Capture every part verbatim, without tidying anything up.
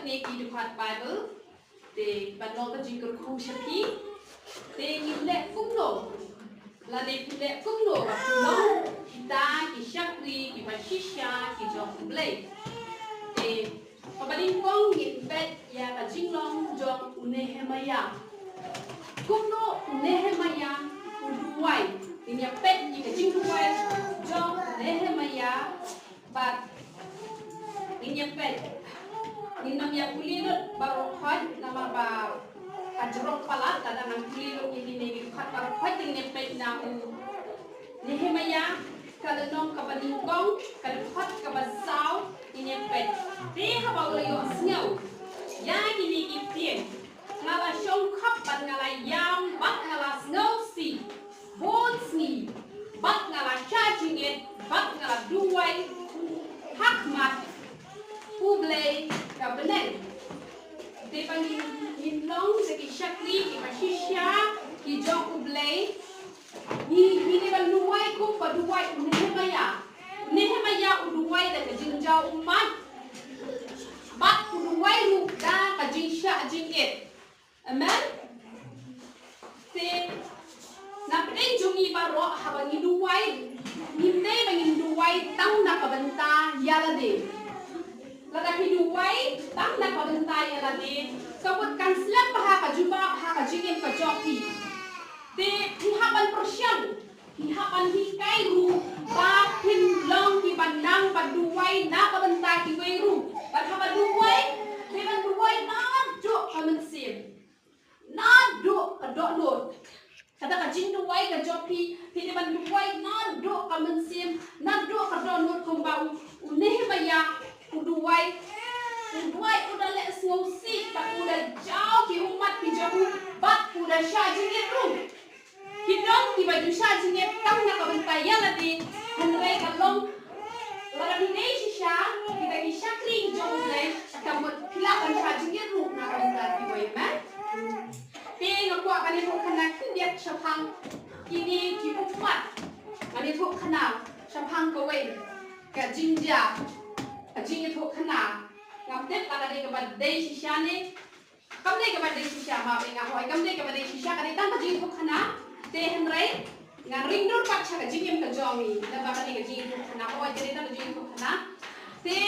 Kine ki dkhot Baibl te ban long ka jingkyrkhu sha phi. Te ngin leh kumno? Lane phi leh kumno ba phi long kita ki shakri kiba shisha ki jong U Blei? Te kaba nyngkong ngin peit ïa ka jinglong jong u Nehemiah. Kumno u Nehemiah u duwai? Ngin ïa peit ïa ka jingduwai jong u Nehemiah. Bad ngin ïa peit, ngin ym ïa pule lut baroh khoit namar ba ka jrong palat. Lada ngan pule lut ïa kine ki dkhot baroh khoit, ngin ïa peit na u Nehemiah ka lynnong kaba nyngkong, ka dkhot kaba saw, ngin ïa peit. Te haba u la ïohsngew ïa kine ki ktien, nga la shongkhop bad nga la ïam bad nga la sngewsih bun sngi, bad nga la shah jingit bad nga la duwai ha khmat U Blei ka bneng. Te ba ngin, ngin long da ki shakri kiba shisha ki jong U Blei, ngi, ngi dei ban duwai kumba duwai u Nehemiah. U Nehemiah u duwai da ka jingjaw ummat bad u duwai ruh da ka jingshah jingit. Amen. Te na pdeng jong ngi baroh haba ngi duwai, ngim dei ba ngin duwai tang na ka bynta ïa lade. Lada phi duwai tang na ka bynta ïa lade, ka mut kan slem bha ka jubab ha ka jingim ka jong phi. Te phi hap ban pyrshang, phi hap ban hikai ruh ba phin long kiba nang ban duwai na ka bynta kiwei ruh. Bad haba duwai, phi ban duwai naduh ka mynsiem, naduh ka dohnud. Kata ka jingduwai ka jong phi, phi dei ban duwai naduh ka mynsiem, naduh ka dohnud kumba u, u Nehemiah u duwai. U duwai, u da leh sngewsih bad u da jaw ki ummat ki jong u bad u da shah jingit ruh. Ki don kiba ju shah jingit tang na ka bynta ïa lade, hynrei ka long, lada phi dei shisha kita ki shakri ki jong U Blei, ka mut phi lah ban shah jingit ruh na ka bynta kiwei, amen. Te nga kwah ban ïathuh khana khyndiat shaphang kine ki ummat. Ngan ïathuh khana shaphang kawei ka jingjia, ka jingïathuh khana. Ngam tip lada dei kaba dei shisha ne kam dei kaba dei shisha, ma ba nga hoi kam dei kaba dei shisha, ka dei tang ka jingïathuh khana. Te hynrei ngan ring dur pat sha ka jingim ka jong ngi, naba ka dei ka jingïathuh khana, hoi ka dei tang ka jingïathuh khana. Te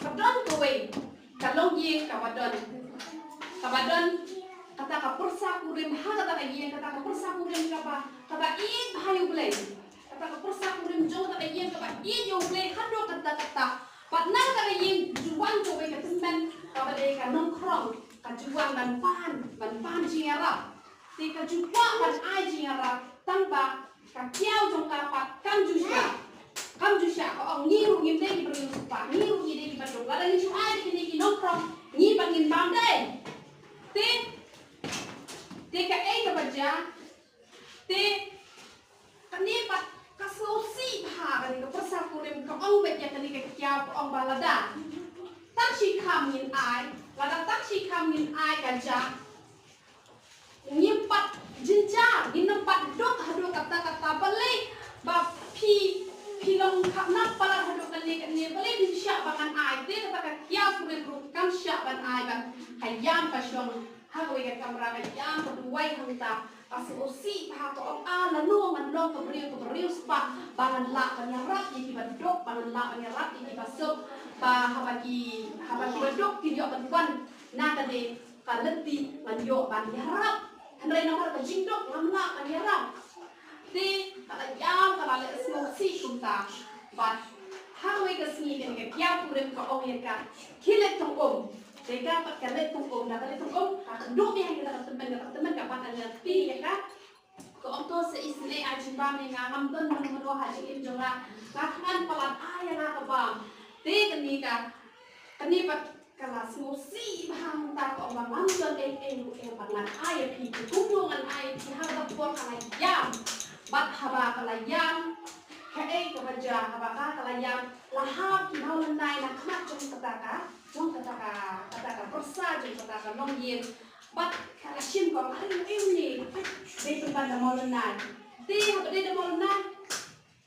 ka don kawei ka longïing kaba don, kaba don kata ka pyrsa kurim ha kata ka ïing, kata ka pyrsa kurim kaba, kaba ïeit bha ïa U Blei. Kata ka pyrsa kurim jong kata ka ïing kaba ïeit ïa U Blei haduh katta katta. Bad na kata ka ïing ju wan kawei ka tymmen kaba dei ka nongkhrong, ka ju wan ban pan, ban pan jingïarap. Te ka ju kwah ban ai jingïarap, tangba ka kiaw jong ka pat kam ju shah. Kam ju shah, ka ong ngi ruh ngim dei ki briew spah, ngi ruh ngi dei kiba duk. Lada ngi ju ai ïa kine ki nongkhrong, ngi pat ngin bam dei. Te, te kaei kaba jia, te kane pat ka sngewsih bha kane ka pyrsa kurim, ka ong beit ïa kane ka kiaw, ka ong ba lada tang shi kham ngin ai, lada tang shi kham ngin ai ka ja, ngim pat jynjar, ngin ym pat duk haduh katta katta. Balei ba phi, phi long khapnap palat haduh kane kane, balei phi shah ba ngan ai? Te kata ka kiaw kurim ruh kam shah ban ai, ban ha ïam ka shong ha kawei ka kamra, ka ïam ka duwai hangta. Ka sngewsih bha, ka ong, ah, lano ngan long ka briew, ka briew spah ba ngan lah ban ïarap ïa kiba duk, ba ngan lah ban ïarap ïa kiba suk, ba haba ki, haba kiba duk kin ïoh ban wan na kane ka lynti ngan ïoh ban ïarap. Hynrei namar ka jingduk ngam lah ban ïarap. Te ka la ïam, ka la leh sngewsih kumta. Bad ha kawei ka sngi kane ka kiaw kurim ka ong ïa ka, khie leit tong um. Te ka pat ka leit tong um, da ka leit tong um, ka kynduh biang ïa ka tymmen, ka tymmen ka pat ka lynti ïa ka. Ka ong to sa isynei ai jingbam ïa nga, ngam don mano mano ha jingim jong nga. Nga thngan palat, ai ïa nga ka bam. Te kane ka, kane pat ka la sngewsih bha hangta, ka ong ba ngam don ei ei ruh ei ba ngan ai ïa phi, te kumno ngan ai ïa phi ha kata ka por? Ka la ïam. Bad haba ka la ïam, kaei kaba jia, haba ka, ka la ïam, la hap ki mawlynnai na khmat jong kata ka, jong kata ka, kata ka pyrsa, jong kata ka longïing. Bad ka la shim, ka ong, are une, dei pynban da mawlynnai. Te haba dei da mawlynnai,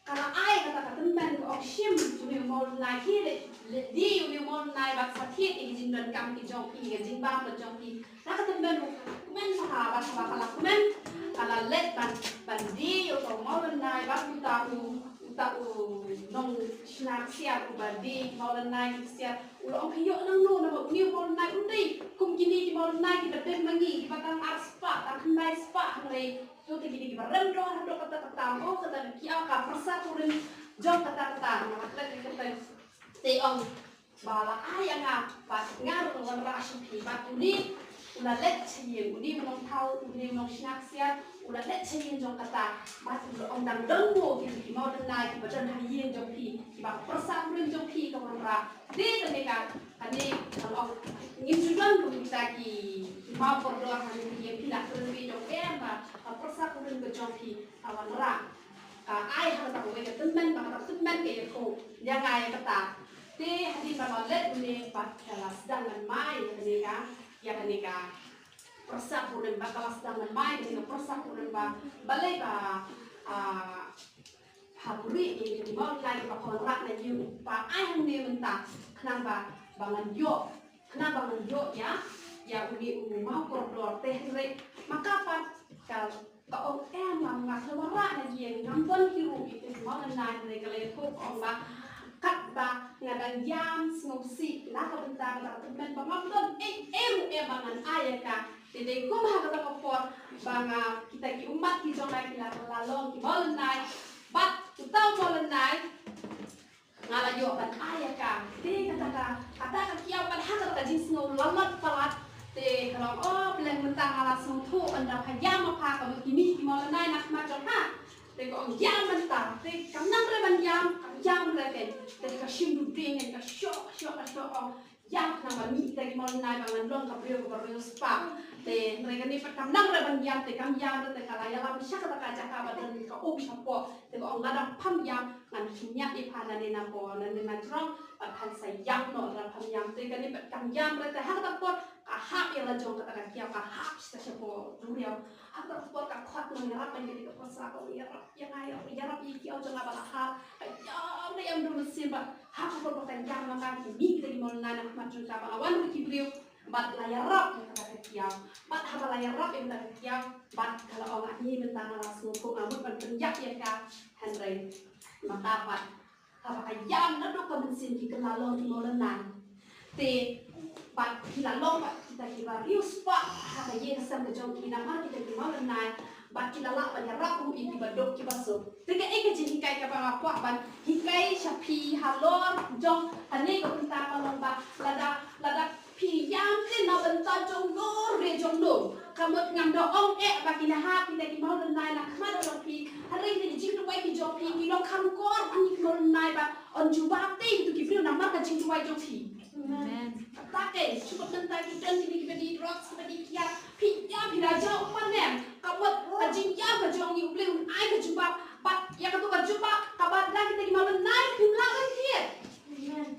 ka la ai kata ka tymmen, ka ong shim une u mawlynnai, khie leit, leit die une u mawlynnai bad sa thied ïa ki jingduk. donkam ki jong phi, ka jingbam ka jong phi. Na ka tymmen ruh, kmen bha, bad haba ka la kmen, ka la leit ban, ban die ïa uta u Mawlynnai bad uta u, uta u nongshna ksiar uba die ki Mawlynnai ki ksiar. U la ong, phi ïoh nangno, namar une u Mawlynnai um dei kum kine ki Mawlynnai kiba dep ma ngi, kiba tang ar spah, tang khyndai spah, hynrei to te kine kiba rem doh haduh katta katta. Ong kata ki, ïa ka pyrsa kurim jong katta katta. Namar kata kata te ong ba la ai ïa nga bad nga ruh ngan wanrah sha phi. Bad une u la leit sha ïing, une u nongthaw, une u nongshna ksiar, u la leit sha ïing jong kata. Bad u la ong, dang don mo kine ki Mawlynnai kiba don ha ïing jong phi, kiba ka pyrsa kurim jong phi ka wanrah? Te kane ka, kane ka la ong, ngim ju don kum kita ki, ki mawkordor ha ïing, phi la kren, phi ong em ba ka pyrsa kurim ka jong phi ka wanrah. Ka ai ha kata kawei ka tymmen, ba kata ka tymmen ka ïathuh ïa nga ïa kata. Te hadien ba la leit une bad ka la sdang ban mai ïa kane ka, ïa kane ka pyrsa kurim, bad ka la sdang ban mai ïa kane ka pyrsa kurim ba balei ba, ah, ha buhrieh ïa kine ki Mawlynnai kiba ka wanrah na ïing, ba ai hangne mynta khnang ba, ba ngan ïoh, khnang ba ngan ïoh ïa, ïa une u mawkordor. Te hynrei ma ka pat ka, ka ong, em, ngam, nga shu wanrah na ïing, ngam don hi ruh ïa kine ki Mawlynnai. Hynrei ka la ïathuh, ka ong ba katba nga dang ïam sngewsih na ka bynta kata ka tymmen ba ngam don ei ei ruh em ba ngan ai ïa ka. Te dei kum ha kata ka por ba nga, kita ki ummat ki jong nga ki la, la long ki Mawlynnai. Bad uta u Mawlynnai nga la ïoh ban ai ïa ka. Te kata ka, kata ka kiaw bad ha kata ka jingsngew lalot palat, te ka la ong, o pleng, mynta nga la sngewthuh ban da pha ïam ma pha ka mut ki mih ki Mawlynnai na khmat jong pha. Te ka ong, ïam mynta. Te kam nang re ban ïam, kam ïam re, te, te ka shim duding, ka shoh, ka shoh, ka shoh, ong, ïam khnang ban mih kita ki Mawlynnai ba ngan long ka briew kaba riewspah. Te hynrei kane pat kam nang re ban ïam, te kam ïam re, te ka la ïalam sha kata ka jaka ba don ka um shapoh. Te ka ong, lada pham ïam ngan shim ïa pha nangne na pdeng, nangne na jrong, bad phan sa ïam noh lada pham ïam. Te kane pat kam ïam re, te ha kata ka por ka hap ïa la jong kata ka kiaw, ka hap sa shapoh duriaw. Ha kata ka por ka khot nongïarap ban ïa ka pyrsa, ka ong, ïarap ïa nga, ïarap ïa ki kiaw jong nga ba la hap. Ka ïam, ka ïam dum mynsiem bad ha ka por ba ka ïam ma ka, ki mih kita ki Mawlynnai na khmat jong ka. Ba la wan ruh ki briew bad la ïarap ïa kata ka kiaw. Bad haba la ïarap ïa kata ka kiaw, bad ka la ong, ani mynta nga la sngewthuh, nga mut ban pynïap ïa ka. Hynrei ma ka pat haba ka ïam naduh ka mynsiem, ki kylla long ki Mawlynnai. Te bad ki la long bad kita kiba riewspah ha ka ïing ka sem ka jong ki, namar kita ki Mawlynnai, bad ki la lah ban ïarap ruh ïa kiba duk kiba suk. Te kaei ka jinghikai kaba nga kwah ban hikai sha phi halor jong kane ka bynta ka long ba lada, lada phi ïam te na bynta jong no re jong no. Ka mut ngam da ong eh ba ki la hap kita ki Mawlynnai na khmat jong phi. Hynrei kita ki jingduwai ki jong phi ki long kham kor ban ïa ki Mawlynnai ba yn jubab te kito ki briew namar ka jingduwai jong phi. Amen. Kata ka, shu bad mynta ki don kine kiba die drugs, kiba die kiad, phi ïam, phi la jaw ummat ne em? Ka mut ka jingïam ka jong ngi U Blei un ai ka jubab, bad ïa kato ka jubab kaba da kita ki Mawlynnai phim lah ban thied. Amen.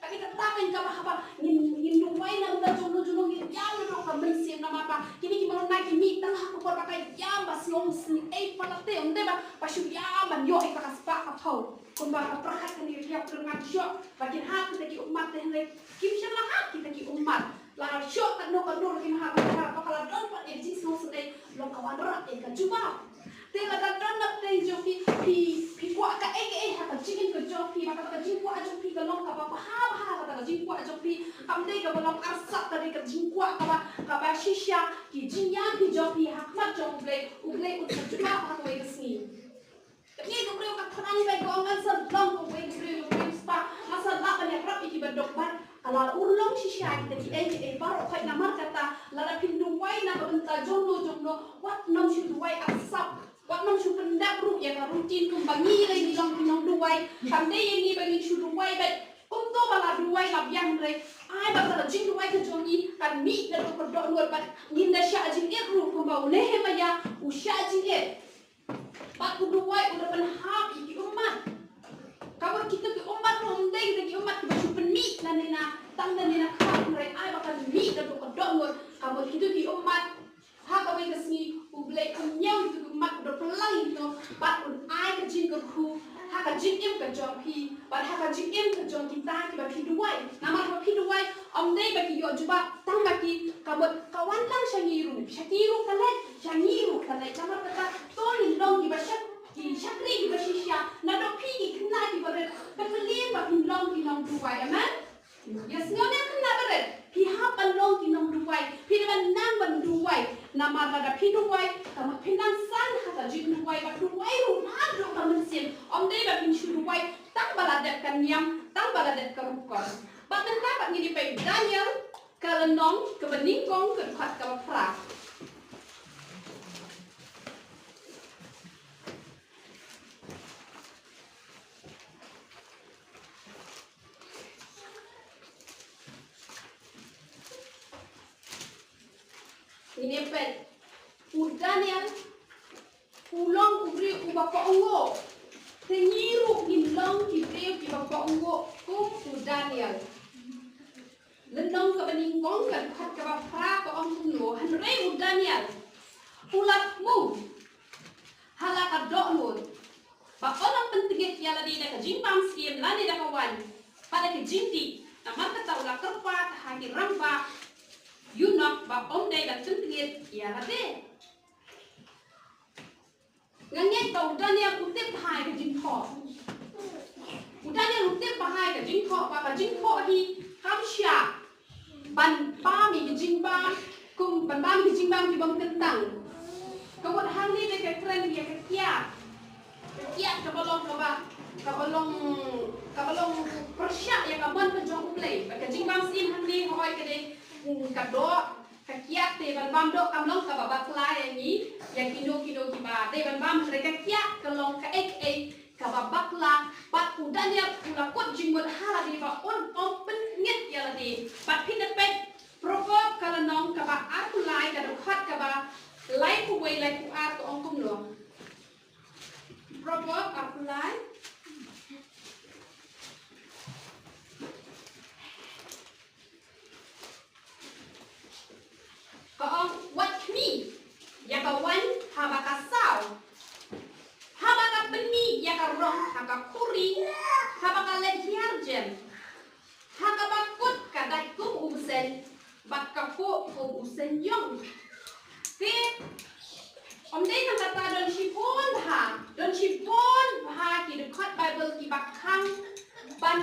Kane kata ka, kaba haba ngin, ngin duwai na bynta jong no jong no, ngin ïam naduh ka mynsiem namar ba kine ki Mawlynnai ki mih tang ha ka por ba ka ïam ba sngewsih ei palat te, ym dei ba, ba shu ïam ban ïoh ïa ka spah ka phew. Kumba nga pyrkhat kane ka kiaw, pyrkhat shuh ba kin hap kita ki ummat te, hynrei kim shym la hap kita ki ummat. La shoh katno katno ruh kim hap, ba ka la don pat ïa ka jingsngewsih ei, long ka wanrah ïa ka jubab. Te lada don na pdeng jong phi, phi, phi kwah kaei kaei ha ka jingim ka jong phi, ba kata ka jingkwah jong phi ka long kaba bha bha, kata ka jingkwah jong phi kam dei kaba long arsap, ka dei ka jingkwah kaba, kaba shisha. Ki jingïam ki jong phi ha khmat jong U Blei, U Blei un sa jubab ha kawei ka sngi. Kane ka briew ka thrang beit, ka ong, ngan sa long kawei ka briew, ka briew spah, ngan sa lah ban ïarap ïa kiba duk. Bad ka la urlong shisha ïa kita kiei kiei baroh khoit. Namar kata lada phin duwai na ka bynta jong no jong no, wat nym shu duwai arsap. Wat nym shu pyndep ruh ïa ka routine kumba ngi lei ngi long ki nongduwai. Kam dei ïa ngi ba ngin shu duwai beit. Kumto ba la duwai la biang, hynrei ai ba ka jingduwai ka jong ngi kan mih naduh ka dohnud, bad ngin da shah jingit ruh kumba u Nehemaïah u shah jingit. Bad u duwai, u da pynhap ïa ki ummat. Ka mut kito ki ummat ruh ym dei kita ki ummat kiba shu pynmih nangne na, tang nangne na khmat, hynrei ai ba kan mih naduh ka dohnud. Ka mut kito ki ummat ha kawei ka sngi U Blei un ñiew ïa kito ki ummat, u da pynlang ïa kito, bad un ai ka jingkyrkhu ha ka jingim ka jong phi bad ha ka jingim ka jong kita kiba phi duwai. Namar ba phi duwai, Ym dei ba ki ïoh jubab tang ba ki, ka mut ka wan lang sha ngi ruh, sha ki ruh ka leit, sha ngi ruh ka leit. Namar kata to ngin long kiba shak-, ki shakri kiba shisha. Naduh phi ki khynnah kiba rit, ka kylli ba phin long ki nongduwai. Amen. Ïa sngew ne khynnah barit, phi hap ban long ki nongduwai, phi dei ban nang ban duwai. Namar lada phi duwai, ka mut phin nang san ha ka jingduwai, ba duwai ruh naduh ka mynsiem. Ym dei ba phin shu duwai tang ba la dep ka niam, tang ba la dep ka rukom. Bad mynta bad ngin ïa peit Daniel, ka lynnong kaba nyngkong, ka dkhot kaba phra. Ngin ïa peit. U Daniel u long u briew uba kohnguh. Te ngi ruh ngin long ki briew kiba kohnguh kum u Daniel. Lynnong kaba nyngkong, ka dkhot kaba phra ka ong kumno: Hynrei u Daniel u la thmu ha la ka dohnud ba un ym pyntngit ïa lade da ka jingbam syiem lane da ka waiñ bad da ka jingdih. Namar kata u la kyrpad ha ki rangbah ïunok ba ym dei ban pyntngit ïa lade. Nga ngeit ba u Daniel u tip bha ïa ka jingthoh. U Daniel u tip bha ïa ka jingthoh, ba ka jingthoh hi kam shah ban bam ïa ka jingbam, kum ban bam ïa ka jingbam ki bym kyntang. Ka mut hangne te ka kren ïa ka kiad. Ka kiad kaba long kaba, kaba long, kaba long pyrshah ïa ka mon ka jong U Blei. Bad ka jingbam syiem hangne hooid ka dei, mm, ka doh, ka kiad te ban bam doh kam long kaba bakla ïa ngi, ïa kino kino kiba dei ban bam, hynrei ka kiad ka long kaei kaei kaba bakla. Bad u Daniel u la kut jingmut ha lade ba un ym pyntngit ïa lade. Bad phin da peit Proverb ka lynnong kaba arphew lai, ka dkhot kaba laiphew wei, laiphew ar, ka ong kumno. Proverb arphew lai. Ka ong, wat khmih ïa ka waiñ haba ka saw, haba ka pynmih ïa ka rong ha ka khuri, haba ka leit hiar jem, ha kaba kut ka dait kum u bseiñ bad ka kuh kum u seiñ ïong. Te ym dei tang kata, don shibun bha, don shibun bha ki dkhot Baibl kiba khang ban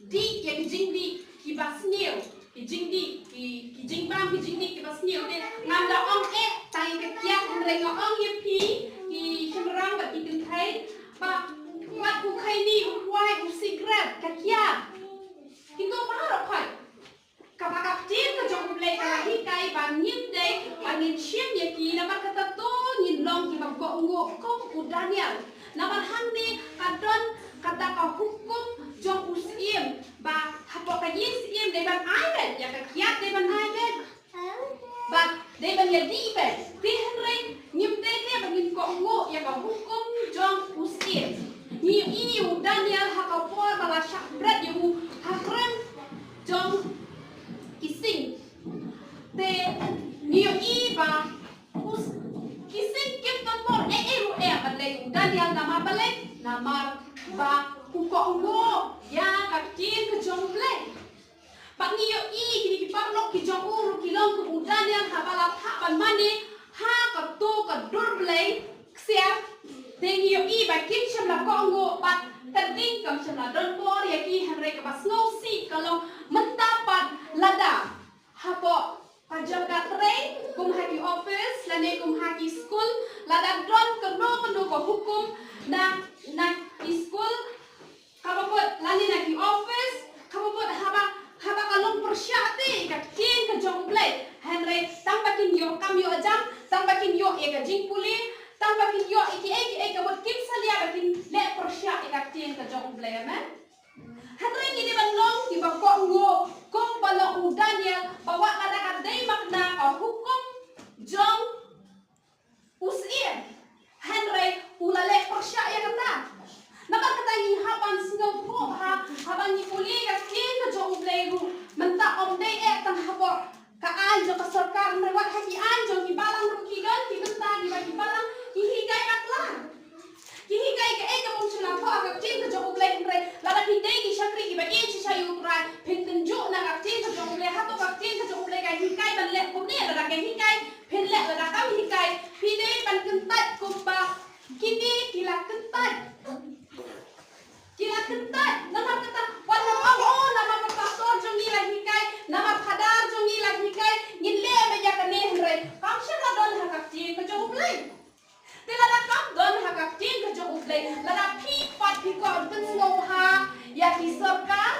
dih ïa ki jingdih kiba sniew, ki jingdih, ki, ki jingbam, ki jingdih kiba sniew. Te ngam da ong eh tang ïa ka kiad, hynrei nga ong ïa phi ki shynrang bad ki kynthei ba wat u khaini, u kwai, u sikret, ka kiad. Kito baroh khoit kaba ka ktien ka jong U Blei ka la hikai ba ngim dei ba ngin shim ïa ki. Namar kata to ngin long kiba kohnguh kum u Daniel. Namar hangne ka don kata ka hukum jong u syiem ba hapoh ka ïing syiem dei ban ai beit, ïa ka kiad dei ban ai beit. Bad dei ban ïa dih beit. Te hynrei ngim dei te ba ngin kohnguh ïa ka hukum jong u syiem. Ngi ïohi u Daniel ha ka por ba la shah bret ïa u ha krem jong ki sing. Te ngi ïohi ba u s-, ki sing kim don bor ei ei ruh eh ban leh ïa u Daniel. Namar balei? Namar ba u kohnguh ïa ka ktien ka jong U Blei. Bad ngi ïohi kine ki paralok ki jong u ruh ki long kum u Daniel, haba la phah ban mane ha kato ka dur blei ksiar, te ngi ïohi ba kim shym la kohnguh bad ka ding kam shym la don bor ïa ki. Hynrei kaba sngewsih ka long mynta pat lada hapoh ka jaka trei, kum ha ki office lane kum ha ki skul, lada don kano kano ka hukum na, na ki skul, kaba mut lane na ki office, kaba mut haba, haba ka long pyrshah te ïa ka ktien ka jong U Blei. Hynrei tang ba kin ïoh kam ïoh jam, tang ba kin ïoh ïa ka jingpule, tang ba kin ïoh ïa kiei kiei, ka mut kim salia ba kin leh pyrshah ïa ka ktien ka jong U Blei. Amen. Hynrei ngi dei ban long kiba kohnguh kum ba long u Daniel, ba wat lada ka dei makna ka hukum jong u syiem, hynrei u la leh pyrshah ïa ka Lada kam hikai, phi dei ban kyntait kumba kine ki la kyntait. Ki la kyntait, namar kata, wat nym ong, oh, namar ka pastor jong ngi la hikai, namar phadar jong ngi la hikai, ngin leh beit ïa kane, hynrei kam shym la don ha ka ktien ka jong U Blei. Te lada kam don ha ka ktien ka jong U Blei, lada phi pat phi kwah ban pynsngewbha ïa ki sorkar,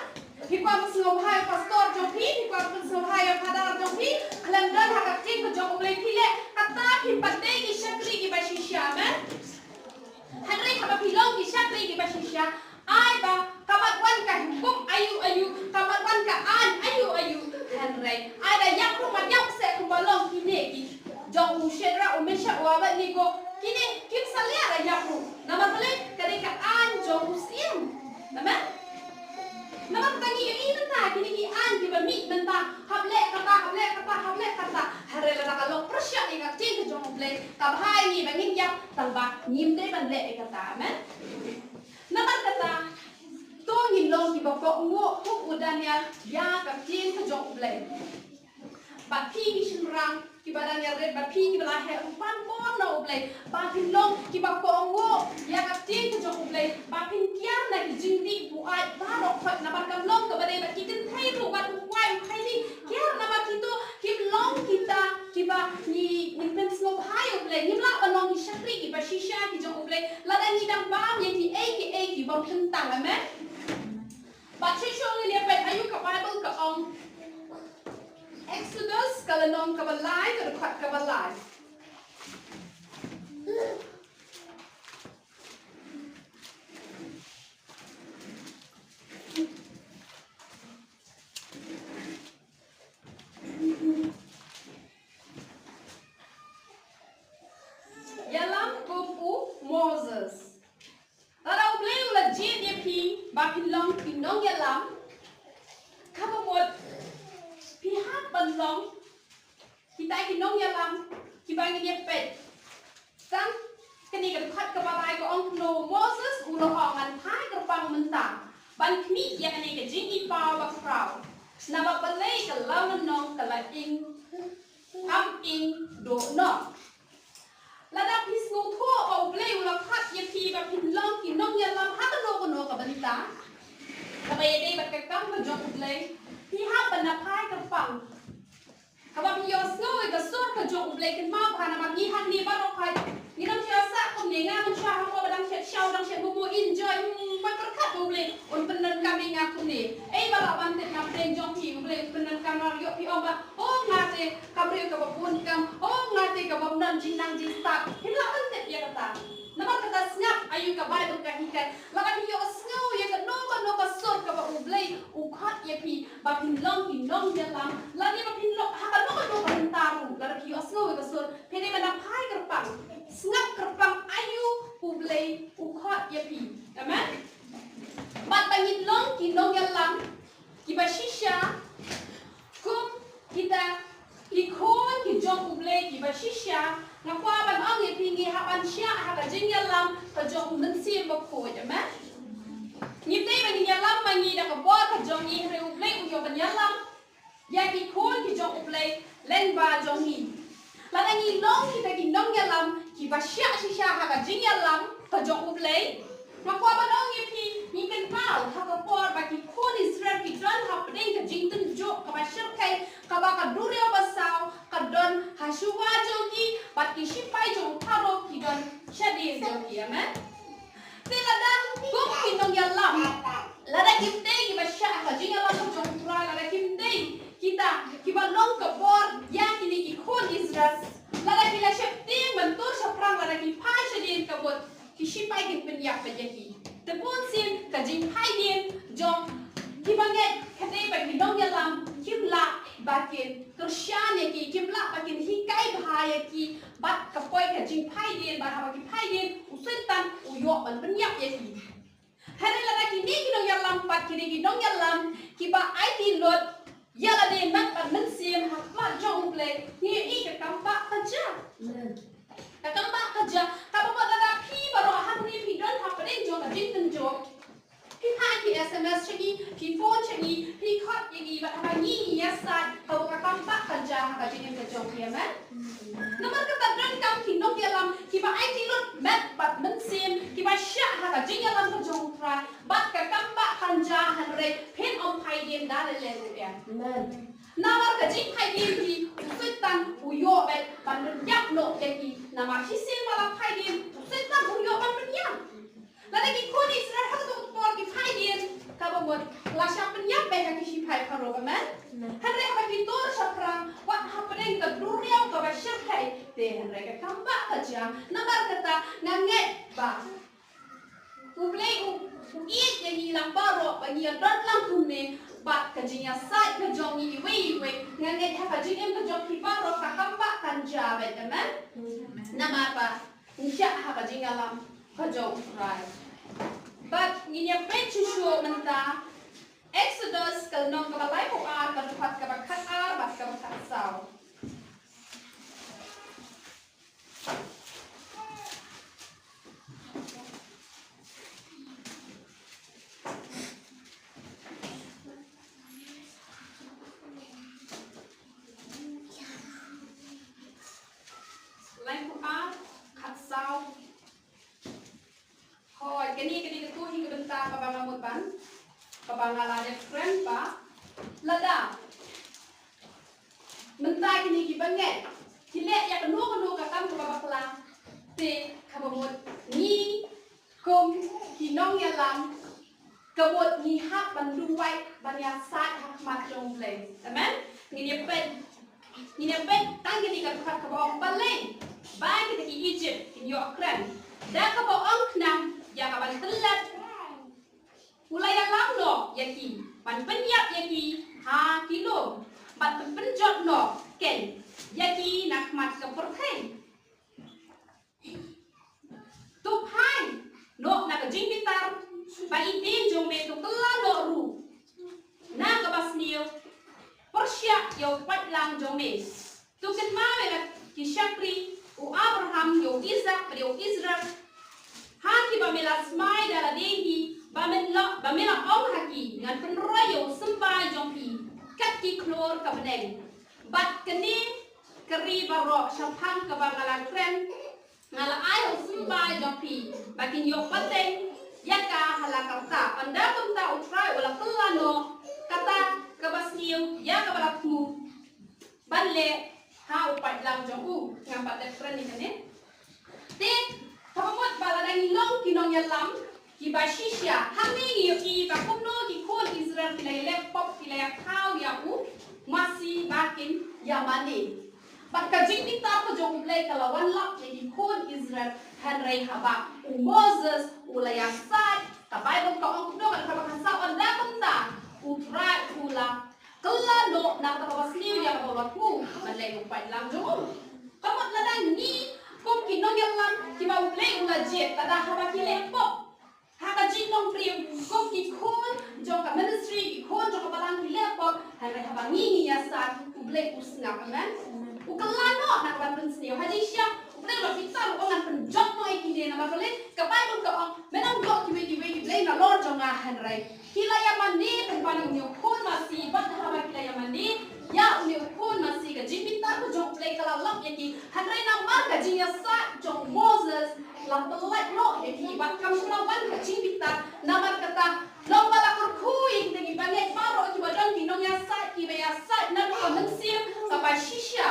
phi kwah pynsngewbha ïa u pastor jong phi, phi kwah pynsngewbha ïa u phadar jong phi, khlem don ha ka ktien ka jong U Blei, phi leh kata, phi pat dei ki shakri kiba shisha, amen. Hynrei haba phi long ki shakri kiba shisha, ai ba ka mat wan ka hukum aïu aïu, ka mat wan ka aiñ aïu aïu. Hynrei ai da ïap ruh, mat ïap seh kumba long kine ki jong u Shadrak, u Meshak, u Abednego. Kine kim salia da ïap ruh. Namar balei? Ka dei ka aiñ jong u syiem. Amen. Namar kata ngi ïohi mynta kine ki aiñ kiba mih mynta, hap leh kata, hap leh kata, hap leh kata. Hynrei lada ka long pyrshah ïa ka ktien ka jong U Blei, ka bha ïa ngi ba ngin ïap, tang ba ngim dei ban leh ïa kata. Amen. Namar kata, to ngin long kiba kohnguh kum u Daniel ïa ka ktien ka jong U Blei. Bad phi ki shynrang kiba dang ïarit, bad phi kiba la heh ruh, pan por na U Blei ba phin long kiba kohnguh ïa ka ktien ka jong U Blei, ba phin kiar na ki jingdih buaid baroh khoit, namar kam long kaba dei bad ki kynthei ruh, bad u kwai u khaili, kiar namar kito kim long kita kiba ngi, ngin pynsngewbha ïa U Blei. Ngim lah ban long ki shakri kiba shisha ki jong U Blei lada ngi dang bam ïa kiei kiei ki bym kyntang. Amen. Bad shuh shuh ngin ïa peit aïu ka Baibl ka ong. Exodus ka lynnong kaba lai, ka dkhot kaba lai. Ïalam kum u Moses. Lada U Blei u la jied ïa phi ba phin long ki nongïalam, kaba mut phi hap ban long kita ki nongïalam kiba ngin ïa peit. Tang kane ka dkhot kaba lai ka ong kumno, Moses u la ong, ngan phai kyrpang mynta ban khmih ïa kane ka jingïohi ba khraw. Naba balei ka lawlynnong ka la ing, kam ing duh noh. Lada phi sngewthuh ba U Blei u la khot ïa phi ba phin long ki nongïalam ha kano kano ka bynta kaba ïadei bad ka kam ka jong U Blei, phi hap ban da phai kyrpang. Haba phi ïohsngew ïa ka sur ka jong U Blei, kynmaw ba ha namar ngi hangne baroh khoit ngin ym shym sah kumne, nga mynshuwa hapoh ba dang shet shaw dang shet bubu, enjoy, hmm, ban pyrkhat ba U Blei un pyndonkam ïa nga kumne. Ei ba lah ban tip na pdeng jong phi U Blei un pyndonkam, namar ïoh phi ong ba, oh, nga te ka briew kaba bun kam, oh, nga te ka bym don jingnang jingstad. Phim lah ban tip ïa kata. Namar kata sngap aïu ka Baibl ka hikai. Lada phi ïohsngew ïa kano kano ka sur kaba U Blei u khot ïa phi ba phin long ki nongïalam, lane ba phin long ha kano kano ka bynta ruh, lada phi ïohsngew ïa ka sur, phi dei ban da phai kyrpang. Sngap kyrpang aïu U Blei u khot ïa phi. Amen. Bad ba ngin long ki nongïalam kiba shisha kum kita ki khun ki jong U Blei kiba shisha, nga kwah ban ong ïa phi, ngi hap ban shah ha ka jingïalam ka jong U Mynsiem Bakhuid. Amen. Ngim dei ban ïalam ma ngi da ka bor ka jong ngi, hynrei U Blei u ïoh ban ïalam ïa ki khun ki jong U Blei lyngba jong ngi. Lada ngi long kita ki nongïalam kiba shah shisha ha ka jingïalam ka jong U Blei, nga kwah ban ong ïa phi, ngi kynmaw ha ka por ba ki khun Israel ki don hapdeng ka jingtynjuh kaba shyrkhei, kaba ka duriaw basaw ka don ha shuwa jong ki, bad ki shipai jong u Pharaoh ki don shadien jong ki. Amen. Te lada kum ki nongïalam, lada kim dei kiba shah ha ka jingïalam ka jong U Trai, lada kim dei kita kiba long ka bor ïa kine ki khun Israel, lada ki la sheptieng ban tur shaphrang, lada ki phai shadien, ka mut ki shipai kin pynïap beit ïa ki. Te bunsien ka jingphai dien jong kiba ngeit ka dei ba ki nongïalam kim lah ba kin kyrshan ïa ki, kim lah ba kin hikai bha ïa ki, bad ka poi ka jingphai dien, bad haba ki phai dien, u Soitan u ïoh ban pynïap ïa ki. Hynrei lada kine ki nongïalam pat ki dei ki nongïalam kiba aiti lut ïa lade mat bad mynsiem ha khmat jong U Blei, ngi ïohi ka kam bah ka jia. Ka kam bah ka jia, kaba mut lada phi baroh hangne phi don hapdeng jong ka jingtynjuh, phi phah ki S M S sha ngi, phi phone sha ngi, phi khot ïa ngi, bad haba ngi ïasaid, kaba ka kam bah ka jia, ha ka jingim ka jong ki, amen. Namar kata donkam ki nongïalam kiba aiti lut met bad mynsiem, kiba shah ha ka jingïalam ka jong U Trai, bad ka kam ba kan jia, hynrei phin ym phai dien da lei lei ruh ïa. Amen. Namar ka jingphai dien ki, u Soitan u ïoh beit ban pynïap noh ïa ki. Namar shisien ba la phai dien, u Soitan u ïoh ban pynïap. Lada ki khun Israel ha kato ka por ki phai dien, kaba mut la shah pynïap beit ha ki shipai Pharaoh, amen. Hynrei haba ki tur shaphrang, wat hapdeng ka duriaw kaba shyrkhei, te hynrei ka kam ba ka jia. Namar kata nga ngeit ba U Blei u, u ïeit ïa ngi lang baroh ba ngi ïa don lang kumne, bad ka jingïasaid ka jong ngi iwei iwei, nga ngeit ha ka jingim ka jong phi baroh ka kam ba kan jia beit, amen. Namar ba ngi shah ha ka jingïalam ka jong U Trai. Bad ngin ïa peit shuh shuh mynta Exodus ka lynnong kaba laiphew ar, ka dkhot kaba khatar bad kaba khatsaw. Laiphew ar, khatsaw. Hooid, kane, kane ka tu hi ka bynta kaba nga mut ban, kaba nga la dep kren ba lada mynta kine ki bangeit ki leh ïa kano kano ka kam kaba bakla, te kaba mut ngi kum ki nongïalam, ka mut ngi hap ban duwai ban ïasaid ha khmat jong U Blei. Amen. Ngin ïa peit, ngin ïa peit tang kine ki dkhot kaba ong, balei ba kita ki Egypt kin ïoh kren da kaba ong khnang ïa ka ban tyllep. U la ïalam noh ïa ki ban pynïap ïa ki ha ki lum bad pynjot noh keiñ ïa ki na khmat ka pyrthei. To phai noh na ka jingbitar, ba i tieng jong me to kylla noh ruh na kaba sniew pyrshah ïa u paidlang jong me. To kynmaw ïa ki shakri u Abraham, ïa u Isak bad ïa u Israel, ha kiba me la smai da lade hi, ba me la, ba me la ong ha ki, ngan pynroi ïa u symbai jong phi kat ki khlur ka bneng. Bad kane ka ri baroh shaphang kaba nga la kren, nga la ai u symbai jong phi ba kin ïoh pateng ïa ka ha la karta. Ynda kumta U Trai u la kylla noh kata kaba sniew ïa kaba la thmu ban leh ha u paidlang jong u. Ngam pat dep kren ïa kane. Te kaba mut ba lada ngi long ki nongïalam kiba shisha, hangne ngi ïohi ba kumno ki khun Israel ki la ïaleh pop, ki la ïakhaw ïa u masi ba kin ïa mane. Bad ka jingbitar ka jong U Blei ka la wan lap ïa ki khun Israel, hynrei haba u Moses u la ïasaid, ka Baibl ka ong kumno, ka dkhot kaba khatsaw, ynda kumta U Trai u la kylla noh na kata kaba sniew ïa kaba u la thmu ban leh ïa u paidlang jong u. Ka mut lada ngi kum ki nongïalam kiba U Blei u la jied, lada haba ki leh pop ha ka jinglong briew, kum ki khun jong ka ministry, ki khun jong ka balang ki leh pop, hynrei haba ngi ngi ïasaid, U Blei u sngap, amen. U kylla noh na ka ban pynsniew. Ha jingshisha U Blei u la bitar, u ong ngan pynjot noh ïa kine, namar balei? Ka Baibl ka ong, men ym ïoh kiwei kiwei ki blei nalor jong nga, hynrei ki la ïa mane pynban ïa une u khun masi. Bad haba ki la ïa mane ïa une u khun masi, ka jingbitar ka jong U Blei ka la lap ïa ki. Hynrei namar ka jingïasaid jong u Moses la pyllait noh ïa ki, bad kam shym la wan ka jingbitar. Namar kata, long ba la kyrkhu ïa kita ki bangeit baroh kiba don ki nongïasaid kiba ïasaid naduh ka mynsiem kaba shisha.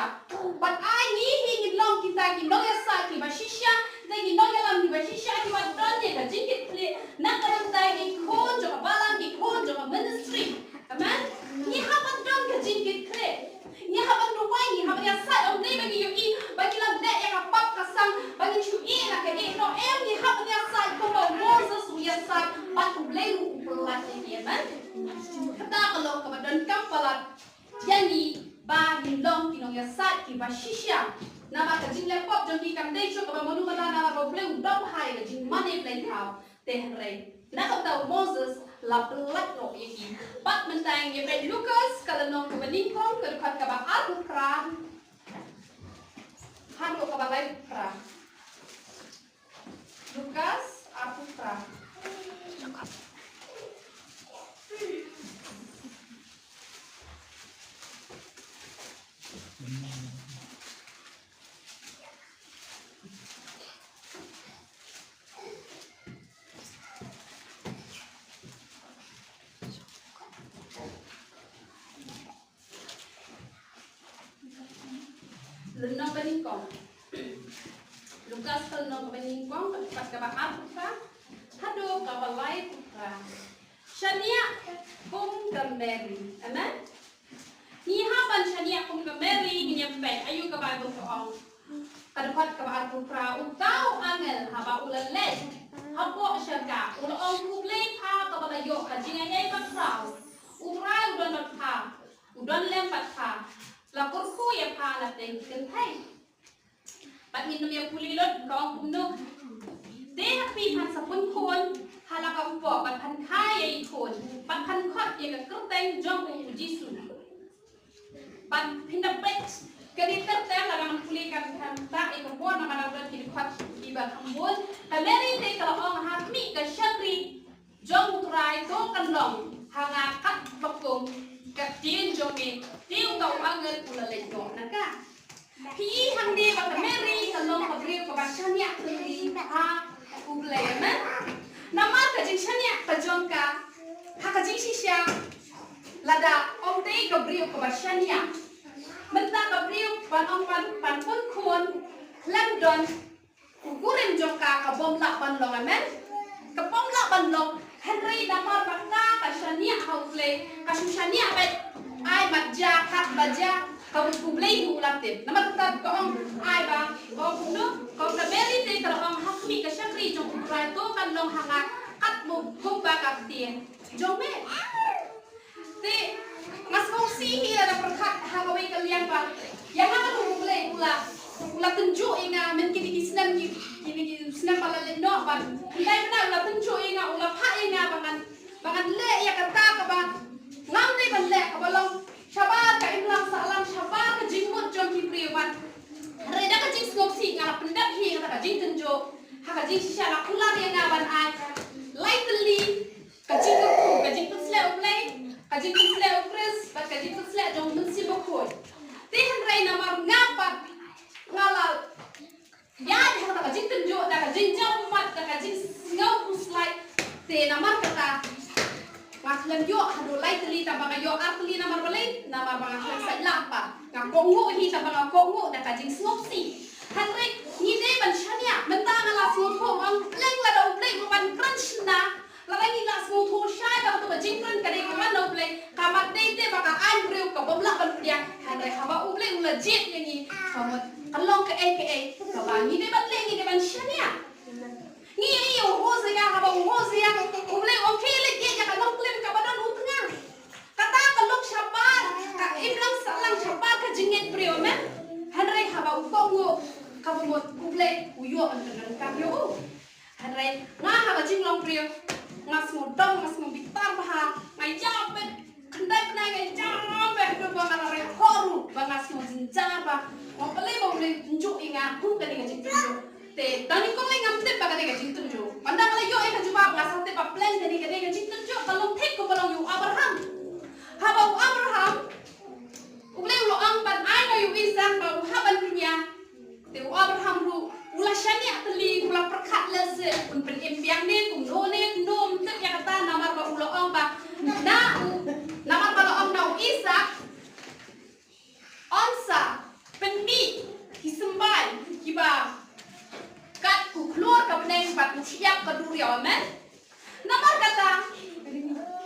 Bad ai ngi hi ngin long kita ki nongïasaid kiba shisha, kita ki nongïalam kiba shisha, kiba don ïa ka jingkitkhlieh na ka bynta ki khun jong ka balang, ki khun jong ka ministry. Amen. Ngi hap ban don ka jingkitkhlieh. Ngi hap ban duwai, ngi hap ban ïasaid, ym dei ba ngi ïohi ba ki la leh ïa ka pap ka sang ba ngin shu ïeh na ka ïeh noh. Em, ngi hap ban ïasaid kumba u Moses u ïasaid, bad U Blei ruh u pyllait ïa ki. Amen. Kata ka long kaba donkam palat ïa ngi ba ngin long ki nongïasaid kiba shisha. Namar ka jingleh pop jong ki kam dei shuh kaba mano mano, namar ba U Blei u dang hai ka jingmane blei thaw. Te hynrei na kata u Moses la pyllait noh ïa ki. Bad mynta ngin ïa peit Lukas ka lynnong kaba nyngkong, ka dkhot kaba arphew phra haduh kaba laiphew phra. Lukas arphew phra. Lynnong banyngkong. Lukas lynnong banyngkong, ka dkhot kaba arphew phra haduh kaba laiphew phra. Shaniah kum ka Mary. Amen. Ngi hap ban shaniah kum ka Mary, ngin ïa peit aïu ka Baibl ka ong. Ka dkhot kaba arphew phra, uta u angel haba u la leit hapoh sha ka, u la ong, U Blei, pha kaba la ïoh ka jingaiei bakhraw. U Trai u don bad pha, u don lem bad pha. La kyrkhu ïa pha na pdeng ki kynthei. Bad ngin ym ïa pule lut ka ong kumno. Te ha phi phan sa pynkhun ha la ka kpoh bad phan kha ïa i khun bad phan khot ïa ka kyrteng jong u Jisu. Bad phin da peit ka dei ter ter, lada ngan pule kan, kan ktah ïa ka por namar ka don ki dkhot kiba kham bun. Ka Mary te ka la ong ha khmih ka shakri jong u Trai, to kan long ha nga katba kum ka ktien jong me. Te uta u angel u la leit noh na ka. Phi i hangne ba ka Mary ka long ka briew kaba shaniah tylli ha U Blei, amen. Namar ka jingshaniah ka jong ka ha ka jingshisha, lada ong te ka briew kaba shaniah, mynta ka briew ban ong ban, ban pynkhun, lem don u kurim jong ka ka bym lah ban long, amen. Ka bym lah ban long, hynrei namar ba ka, ka shaniah ha U Blei, ka shu shaniah beit, ai mat ja, kat ba ja, ka U Blei u la tip. Namar kata ka ong, ai ba, ka ong kumno, ka ong ka Mary te ka la ong ha khmih ka shakri jong U Trai, to kan long ha nga katba kumba ka ktien jong me. Te nga sngewsih hi lada pyrkhat ha kawei ka liang ba ïa nga ruh U Blei u la, u la tynjuh ïa nga, myn kine ki snem, ki, kine ki snem ba la leit noh, bad hynrei mynta u la tynjuh ïa nga, u la phah ïa nga ba ngan, ba ngan leh ïa kata kaba ngam dei ban leh, kaba long shabar ka imlang sahlang, shabar ka jingmut jong ki briew, bad hynrei da ka jingsngewsih nga la pyndep hi kata ka jingtynjuh ha ka jingshisha. La kular ïa nga ban ai lai tylli ka jingkyrkhu, ka jingpynsleh U Blei, ka jingpynsleh U Khrist, bad ka jingpynsleh jong U Mynsiem Bakhuid. Te hynrei namar nga pat nga la ïaid ha kata ka jingtynjuh da ka jingjam ummat, da ka jingsngew khuslai. Te namar kata nga khlem ïoh haduh lai tylli, tang ba nga ïoh ar tylli. Namar balei? Namar ba nga khlem sait lah pat. Nga kohnguh hi, tang ba nga kohnguh da ka jingsngewsih. Hynrei ngi dei ban shaniah. Mynta nga la sngewthuh, ong, leng lada U Blei u ban kren shynna, lada ngi la sngewthuh shai ba kato ka jingkren ka dei kaba na U Blei, ka mat dei te ba ka aiñ briew ka bym lah ban pdiang. Hynrei haba U Blei u la jied ïa ngi, ka mut ka long kaei kaei kaba ngi dei ban leh, ngi dei ban shaniah. Ngi ïohi ïa u Hosea, haba u Hosea, U Blei u ong, phi leit ïa ka longklim kaba don u tnga. Kata ka long shabar ka imlang sahlang, shabar ka jingngeit briew, amen. Hynrei haba u kohnguh, kaba mut U Blei u ïoh ban pyndonkam ïa u. Hynrei nga ha ka jinglong briew nga sngewdom, nga sngew bitar bha, nga ïap beit, khyndai bnai nga ïap beit, haduh ba nga la roi khoh ruh, ba nga sngew jynjar bha. Nga ong balei ba U Blei u tynjuh ïa nga kum kane ka jingtynjuh. Te dang nyngkong lei ngam tip ba ka dei ka jingtynjuh. Ynda nga la ïoh ïa ka jubab nga sa tip ba pleng kane ka dei ka jingtynjuh, ka long thik kumba long ïa u Abraham. Haba u Abraham, U Blei u la ong ban ai noh ïa u Isaak ba u hap ban pynïar. Te u Abraham ruh u la shaniah tylli, u la pyrkhat lehse un pynim biang ne kumno ne kumno, ym tip ïa kata, namar ba u la ong ba na u, namar ba la ong na u Isaak, un sa pynmih ki symbai kiba kat u khlur ka bneng bad u shyiap ka duriaw, amen. Namar kata,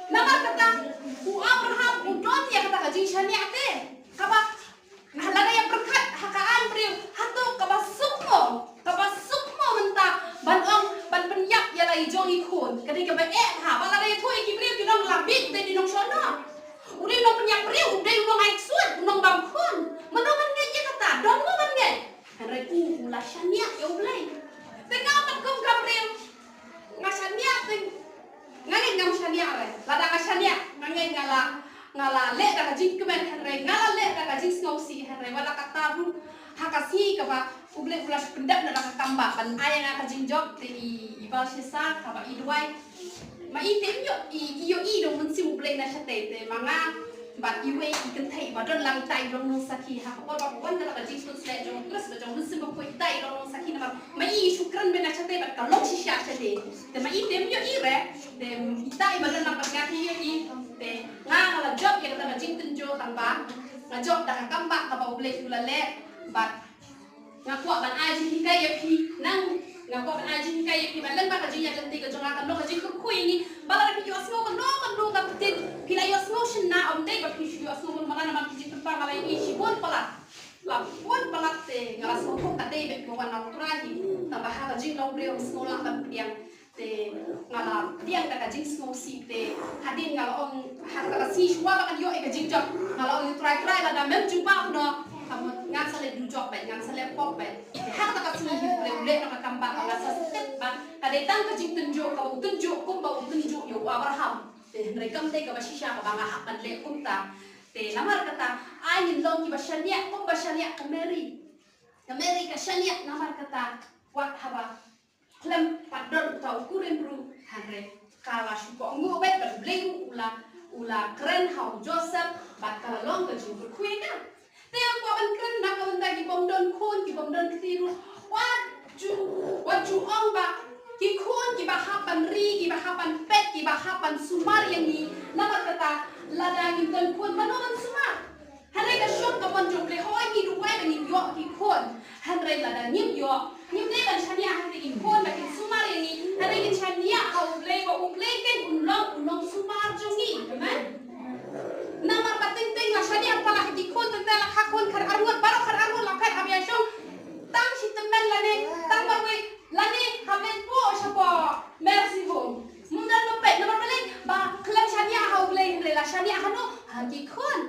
namar kata u Abraham u don ïa kata ka jingshaniah te, kaba lada ïa pyrkhat ha ka aiñ briew, hato kaba suk mo, kaba suk mo mynta ban ong ban pynïap ïa la i jong i khun. Ka dei kaba eh bha, ba lada ïathuh ïa ki briew kin ong la bieit u dei u nongshonor, u dei u nongpynïap briew, u dei u nongaiksuid, u nongbam khun. Mano ban ngeit ïa kata? Don mo ban ngeit? Hynrei u, u la shaniah ïa U Blei. Te nga pat kum ka briew, nga shaniah te nga ngeit ngam shaniah re. Lada nga shaniah nga ngeit nga la, nga la leh da ka jingkmen, hynrei nga la leh da ka jingsngewsih. Hynrei wat la katta ruh, ha ka sngi kaba U Blei u la pyndep na ka kam ba ban ai ïa nga ka jingjop, te i, i Belshassar kaba i duwai, ma i te i ïoh, i ïoh i da u Mynsiem U Blei na shatei, te ma nga Bad iwei i kynthei ba don lang itai i long nongsakhi ha ka por ba wan da ka jingpynsleh jong u Khrist bad jong u Mynsiem Bakhuid itai i long nongsakhi namar ma i i shu kren beit na shatei bad ka long shisha shatei. Te ma i te ym ïohi re te itai ba don lang bad nga te ïohi te nga nga la jop ïa kata ka jingtynjuh tang ba nga jop da ka kam ba kaba U Blei u la leh bad nga kwah ban ai jinghikai ïa phi nang nga kwah ban ai jinghikai ïa phi ban lem ba ka jingïaid lynti ka jong nga kan long ka jingkyrkhu ïa ngi ba lada phi ïohsngew kano kano ka ktien phi la ïohsngew shynna ym dei ba phi shu ïohsngew mano mano namar ki jingpynpaw nga la ïohi shibun palat la bun palat te nga la sngewthuh ka dei beit ba wan na U Trai hi tang ba ha ka jinglong briew ym sngewlah ban pdiang. Te nga la pdiang da ka jingsngewsih te hadien nga la ong ha ka sngi shuwa ba ngan ïoh ïa ka jingjop nga la ong ïa U Trai, Trai lada mem jubab noh ka mut ngan sa leh dujok bad ngan sa leh pop bad te ha kata ka sngi hi U Blei u leh noh ka kam ba nga sa step ba ka dei tang ka jingtynjuh kaba u tynjuh kumba u tynjuh ïa u Abraham. Te hynrei kam dei kaba shisha kaba nga hap ban leh kumta. Te namar kata ai ngin long kiba shaniah kumba shaniah ka Mary. Ka Mary ka shaniah namar kata wat haba khlem pat don uta u kurim ruh hynrei ka la shu kohnguh beit bad U Blei ruh u la u la kren ha u Joseph bad ka la long ka jingpyrkhu ïa ka. Te nga kwah ban kren na ka bynta ki bym don khun ki bym don kti ruh wat ju wat ju ong ba ki khun kiba hap ban ri kiba hap ban peit kiba hap ban sumar ïa ngi namar kata lada ngim don khun mano ban sumar. Hynrei ka shong ka mon jong U Blei hooid ngi duwai ba ngin ïoh ki khun. Hynrei lada ngim ïoh ngim dei ban shaniah ha ki khun ba kin sumar ïa ngi. Hynrei ngin shaniah ha U Blei ba U Blei ken un long u nongsumar jong ngi. Amen. Namar ba teng teng la shaniah palat ha ki khun teng teng la kha khun khatar arngut baroh khatar arngut la phet ha ba ïa shong. Tang shi tymmen lane tang marwei lane ha Blei po shapoh Mercy Home. Mynta ba peit namar ba leh ba khlem shaniah ha U Blei hynrei la shaniah hano ha ki khun.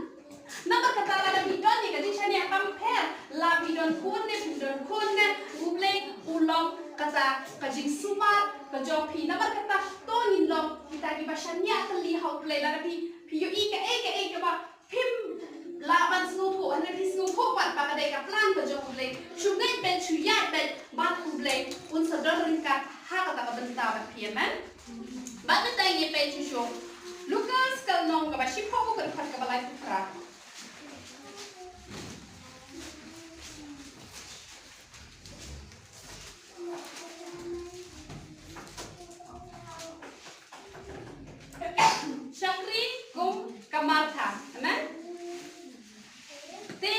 Namar kata lada phi don ïa ka jingshaniah tam pher la phi don khun ne phi don khun ne U Blei u long kata ka jingsumar ka jong phi namar kata to ngin long kita kiba shaniah tylli ha U Blei lada phi phi ïohi kaei kaei kaba phim lah ban sngewthuh hynrei phi sngewthuh pat ba ka dei ka plan ka jong U Blei. Shu ngeit beit shu ïaid beit bad U Blei un sa don ryngkat ha kata ka bynta bad phi amen. Bad mynta ngin ïa peit shuh shuh Lukas ka lynnong kaba shiphew ka dkhot kaba laiphew phra. Shakri kum ka Martha. Amen. Te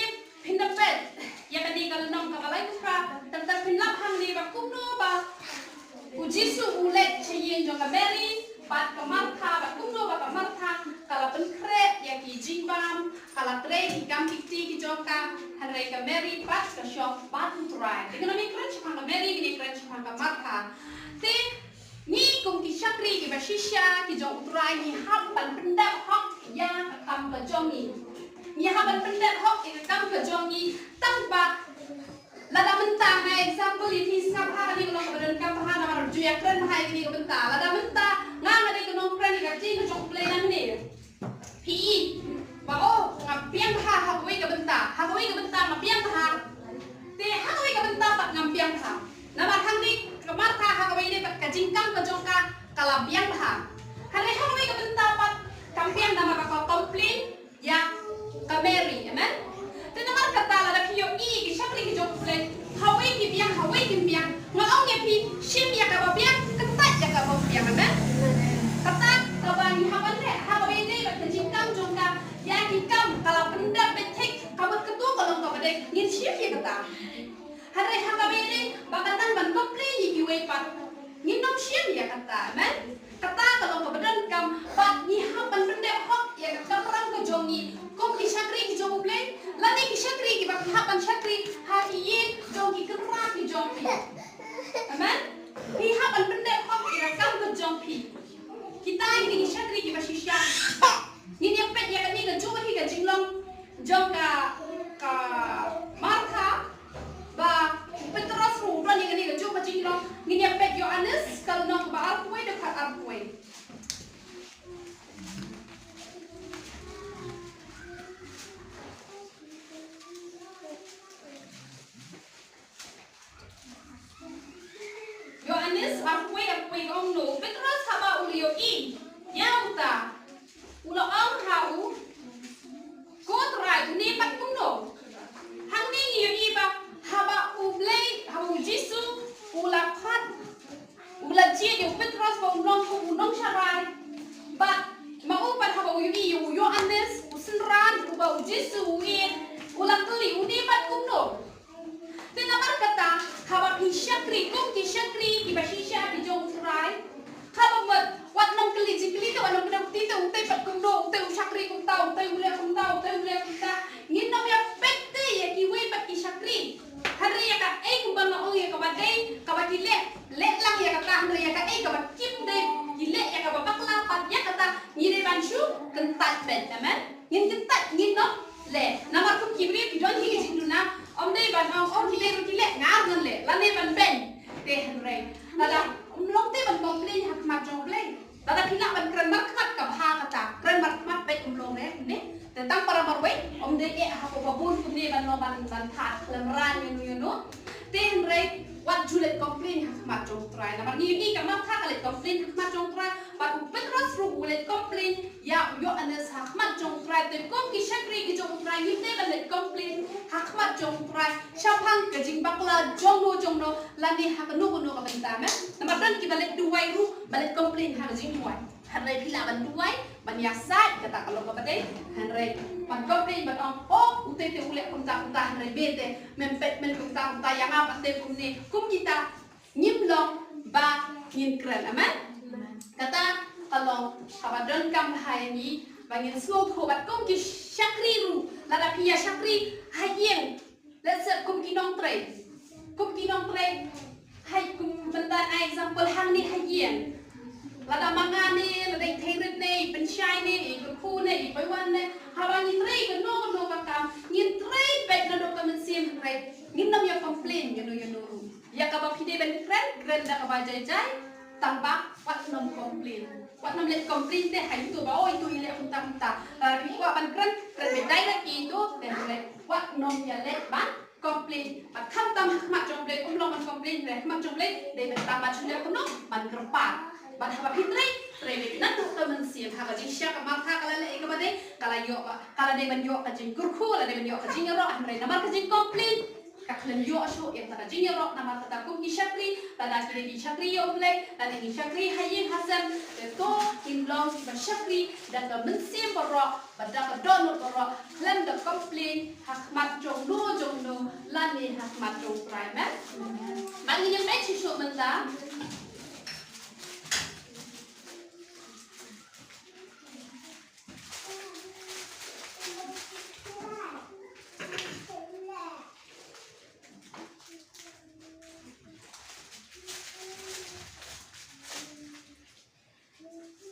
phin da peit ïa kane ka lynnong kaba laiphew phra tang tang phin lap hangne ba kumno ba u Jisu u leit sha ïing jong ka Mary bad ka Martha bad kumno ba ka Martha ka la pynkhreh ïa ki jingbam ka la trei ki kam ki kti ki jong ka hynrei ka Mary pat ka shong bad U Trai. Te ngin ym kren shaphang ka Mary ngin kren shaphang ka Martha. Te ngi kum ki shakri kiba shisha ki jong U Trai ngi hap ban pyndep hok ïa ka kam ka jong ngi. Ngi hap ban pyndep hok ïa ka kam ka jong ngi tang ba lada mynta nga example ïa phi sngap ha kane ka long kaba donkam bha namar ju ïa kren bha ïa kane ka bynta lada mynta nga nga dei ka nongkren ïa ka ktien ka jong U Blei nangne. Phi i ba o nga biang bha ha kawei ka bynta ha kawei ka bynta nga biang bha. Te ha kawei ka bynta pat ngam biang bha. Namar hangne ka Martha ha kawei de pat ka jingkam ka jong ka ka la biang bha. Hangne ha kawei ka bynta pat kam biang namar ka complain ïa ka Mary, amen. Te namar kata lada phi ïohi ki shakri ki jong U Blei, hawei ki biang, hawei kim biang. Nga ong ïa phi, shim ïa kaba biang, kyntait ïa kaba biang, amen. Kata kaba ngi hap ban leh, ha kaba ïadei bad ka jingkam jong ka, ïa ki kam, ka la pyndep beit thik, ka mut kato ka long kaba dei, ngin shim ïa kata. Hynrei ha kaba ïadei ba ka dang ban complain ïa kiwei pat. Ngin ym shim ïa kata, amen. Kata ka long kaba donkam bad ngi hap ban pyndep hok ïa ka kamram ka jong ngi kum ki shakri ki jong U Blei lane ki shakri kiba hap ban shakri ha ki ïing jong ki kynrad ki jong phi. Amen. Ngi hap ban pyndep hok ïa ka kam ka jong phi. Kita ngi ki shakri kiba shisha. Ngin ïa peit ïa kane kajuh hi ka jinglong jong ka ka Martha. Ba u Petros ruh u don ïa kane kajuh ka jinglong. Ngin ïa peit Ïoannis ka lynnong ba arphew wei dkhot arphew wei. Ïoannis arphew wei arphew wei ka ong no u Petros haba u la ïohi ïa uta u la ong ha u Shakri, kum ki shakri kiba shisha ki jong U Trai. Kaba mut, wat nym kylli jingkylli te, wat nym kdew kti te, utei pat kumno, utei u shakri kumta, utei u leh kumta, utei u leh kumta. Ngin nym ïa peit te ïa kiwei pat ki shakri. Hynrei ïa kaei kumba nga ong, ïa kaba dei kaba ki leh, leh lang ïa kata, hynrei ïa kaei kaba kim dei ki leh, ïa kaba bakla pat ïa kata, ngi dei ban shu kyntait beit, amen. Ngin kyntait, ngin nym leh. Namar kum ki briew ki don hi ki jingduna, ym dei ban ong, ong ki leh ruh ki leh, nga ruh ngan leh, lane ban beiñ. Te hynrei lada, ym long te ban complain ha khmat jong U Blei. Lada phi lah ban kren markhmat, kaba ha kata, kren markhmat beit, ym long re ne. Te tang para marwei, ym dei eh hapoh ba bun kumne ban long ban, ban thad khlem rang ïano ïano. Te hynrei wat ju leit complain ha khmat jong U Trai. Namar ngi ïohi ka Martha ka leit complain ha khmat jong U Trai, bad u Petros ruh u leit complain ïa u Ïoannis ha khmat jong U Trai. Te kum ki shakri ki jong U Trai, ngim dei ban leit complain ha khmat jong U Trai shaphang ka jingbakla jongno jongno lane ha kano kano ka bynta, men. Namar don kiba leit duwai ruh, ba leit complain ha ka jingduwai. Hynrei phi lah ban duwai, ban ïasaid, kata ka long kaba dei. Hynrei ban complain, ban ong, oh, utei te u leh kumta kumta, hynrei me te mem peit men kumta kumta ïa nga pat te kumne. Kum kita ngim long ba ngin kren, amen. Kata ka long kaba donkam ha ïa ngi ba ngin sngewthuh. Bad kum ki shakri ruh, lada phi ïa shakri ha ïing, let's say kum ki nongtrei, kum ki nongtrei, hai, kum mynta ai example hangne ha ïing. Lada ma nga ne, lada i Theirit ne, i Pynshai ne, i Kyrkhu ne, i Paiwan ne, haba ngi trei kano kano ka kam, ngin trei beit naduh ka mynsiem, hynrei ngin nym ïa complain ïano ïano ruh. Ïa kaba phi dei ban kren, kren da kaba jai jai, tang ba wat nym complain. Wat nym leh complain te ha itu ba, oh, itu i leh kumta kumta. Lada phi kwah ban kren, kren beit direct ïa itu, te hynrei wat nym ïa leh ban complain. Bad khamtam ha khmat jong U Blei, ym long ban complain, hynrei ha khmat jong U Blei dei ban tam, ban shu leh kumno, ban kyrpad. Bad haba phi trei, trei beit naduh ka mynsiem. Ha ka jingshisha ka Martha ka la leh ïa kaba dei, ka la ïoh ba, ka la dei ban ïoh ka jingkyrkhu, la dei ban ïoh ka jingïaroh, hynrei namar ka jingcomplain, ka khlem ïoh shuh ïa kata ka jingïaroh. Namar kata kum ki shakri, lada ki dei ki shakri ïa U Blei, lada ki shakri ha ïing ha sem, te to kin long kiba shakri da ka mynsiem baroh, bad da ka dohnud baroh, khlem da complain ha khmat jongno jongno lane ha khmat jong U Trai, men. Bad ngin ïa peit shuh shuh mynta.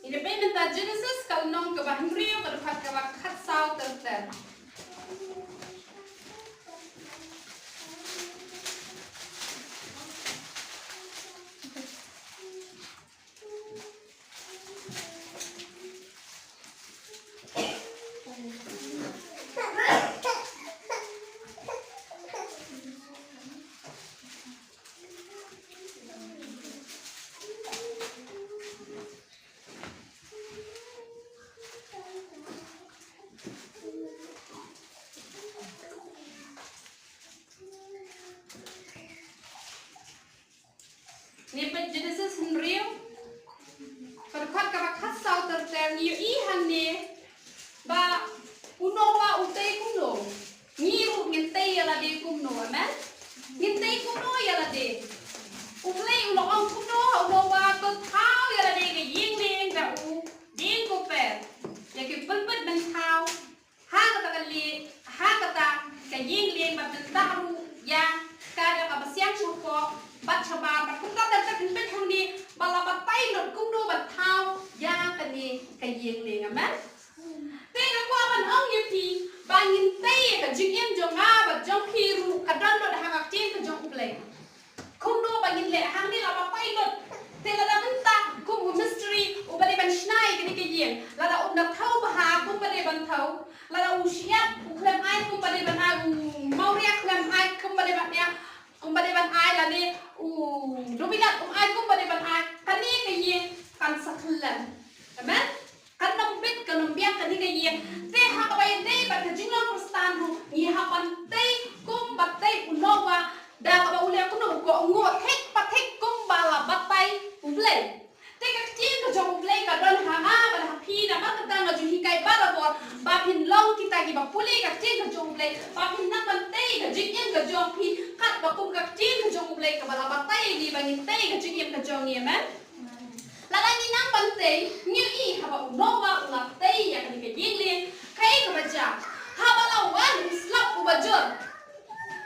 Ngin ïa peit mynta Genesis ka lynnong kaba hynriew, ka dkhot kaba khatsaw ter ter. Ngi peit Genesis hynriew, ka dkhot kaba khatsaw ter ter, ngi ïohi hangne ba u Noah u tei kumno. Ngi ruh ngin tei ïa lade kumno, amen? Ngin tei kumno ïa lade? U Blei u la ong kumno ha u Noah, to thaw ïa lade ka ïing lieng da u dieng kuper, ïa ki pulpit ban thaw ha kata ka lieng, ha kata ka ïing lieng, bad ban tah ruh ïa ka da kaba siang shapoh bad shabar. Bad kumta ter ter, phin peit hangne ba la batai lut kumno ban thaw ïa kane ka ïing lieng, amen? Te nga kwah ban ong ïa phi ba ngin tei, ka jingim jong nga bad jong phi ruh ka don lut ha ka ktien ka jong U Blei. Kumno ba ngin leh hangne, la batai lut. Te lada mynta kum u mistri uba dei ban shna ïa kane ka ïing, lada um da thaw bha kumba dei ban thaw, lada u shyiap u khlem ai kumba dei ban ai, u mawria khlem ai kumba dei ban ai, kumba dei ban ai, lane u dubilat um ai kumba dei ban ai, kane ka ïing kan sa khyllem. Amen. Kan ym bit, kan ym biang kane ka ïing. Te ha kaba ïadei bad ka jinglong Khristan ruh, ngi hap ban tei kumba tei u Noah, da kaba u leh kumno, u kohnguh thik pa thik kumba la batai U Blei. Te ka ktien ka jong U Blei ka don ha nga bad ha phi, namar kata nga ju hikai barabor ba phin long kita kiba pule ka ktien ka jong U Blei, ba phin nang ban tei ka jingim ka jong phi kat ba kum ka ktien ka jong U Blei kaba la batai ïa ngi ba ngin tei ka jingim ka jong ngi, amen. Lada ngi nang ban tei, ngi ïohi haba u Noah u la tei ïa kane ka ïing lieng, kaei kaba jia? Haba la wan u slap uba jur.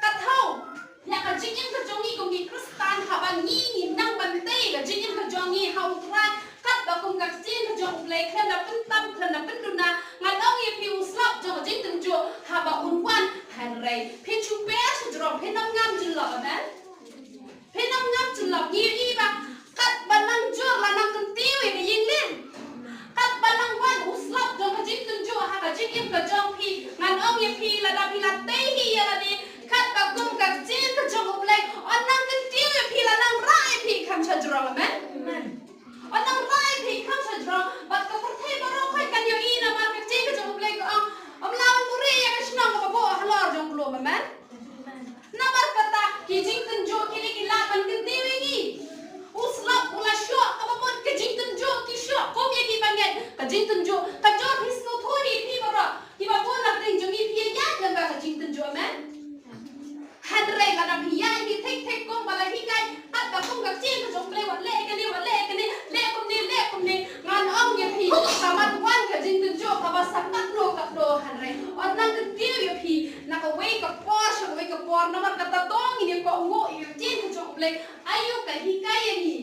Ka thaw ïa ka jingim ka jong ngi kum ki Khristan, haba ngi, ngi nang ban tei ka jingim ka jong ngi ha U Trai, katba kum ka ktien ka jong U Blei, khlem da pyntap, khlem da pynduna, ngan ong ïa phi, u slap jong ka jingtynjuh haba un wan, hynrei phin shu pher sha jrong, phin ym ngam jyllop, amen. Phin ym ngam jyllop. Ngi ïohi ba katba nang jur la nang kyntiew ïa ka ïing lieng. Katba nang wan u slap jong ka jingtynjuh ha ka jingim ka jong phi, ngan ong ïa phi, lada phi la tei hi ïa lade katba kum ka ktien ka jong U Blei, yn nang kyntiew ïa phi, la nang rah ïa phi kham sha jrong, amen. Yn nang rah ïa phi kham sha jrong. Bad ka pyrthei baroh khoit kan ïohi, namar ka ktien ka jong U Blei ka ong, ym lah ban buhrieh ïa ka shnong kaba buh halor jong u lum, amen. Namar kata ki jingtynjuh kine ki lah ban kyntiew ïa ngi. U slap u la shoh, kaba mut ki jingtynjuh ki shoh kum ïa ki bangeit. Ka jingtynjuh ka jur, phi sngewthuh hi phi baroh, kiba bun na pdeng jong ngi phi ïaid lyngba ka jingtynjuh, amen. Hynrei lada phi ïaid hi thik thik kumba la hikai, katba kum ka ktien ka jong U Blei, wat leh kane, wat leh kane, leh kumne, leh kumne, ngan ong ïa phi, ka mat wan ka jingtynjuh kaba sa katno katno, hynrei yn nang kyntiew ïa phi na kawei ka por sha kawei ka por. Namar kata to ngin ïa kohnguh ïa ka ktien ka jong U Blei, aïu ka hikai ïa ngi.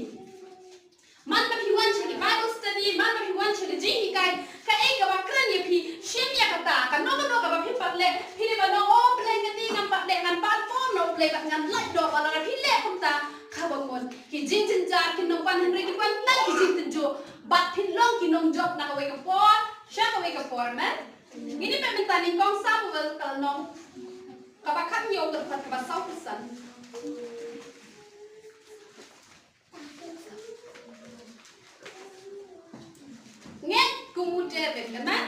Man ba phi wan sha ki Bible study, man ba phi wan sha ka jinghikai, kaei kaba kren ïa phi, shim ïa kata. Kano kano kaba phi pat leh, phi dei ban ong, o Blei, kane ngan pat leh, ngan pat bor na U Blei bad ngan lait doh, bad lada phi leh kumta, kaba mut ki jingjynjar kin nang wan, hynrei kin wan tang ki jingtynjuh, bad phin long ki nongjop na kawei ka por sha kawei ka por, amen. Ngin ïa peit mynta nyngkong Samuel ka lynnong kaba khathynñiew, dkhot kaba sawphew san. Ngeit kum u David, amen.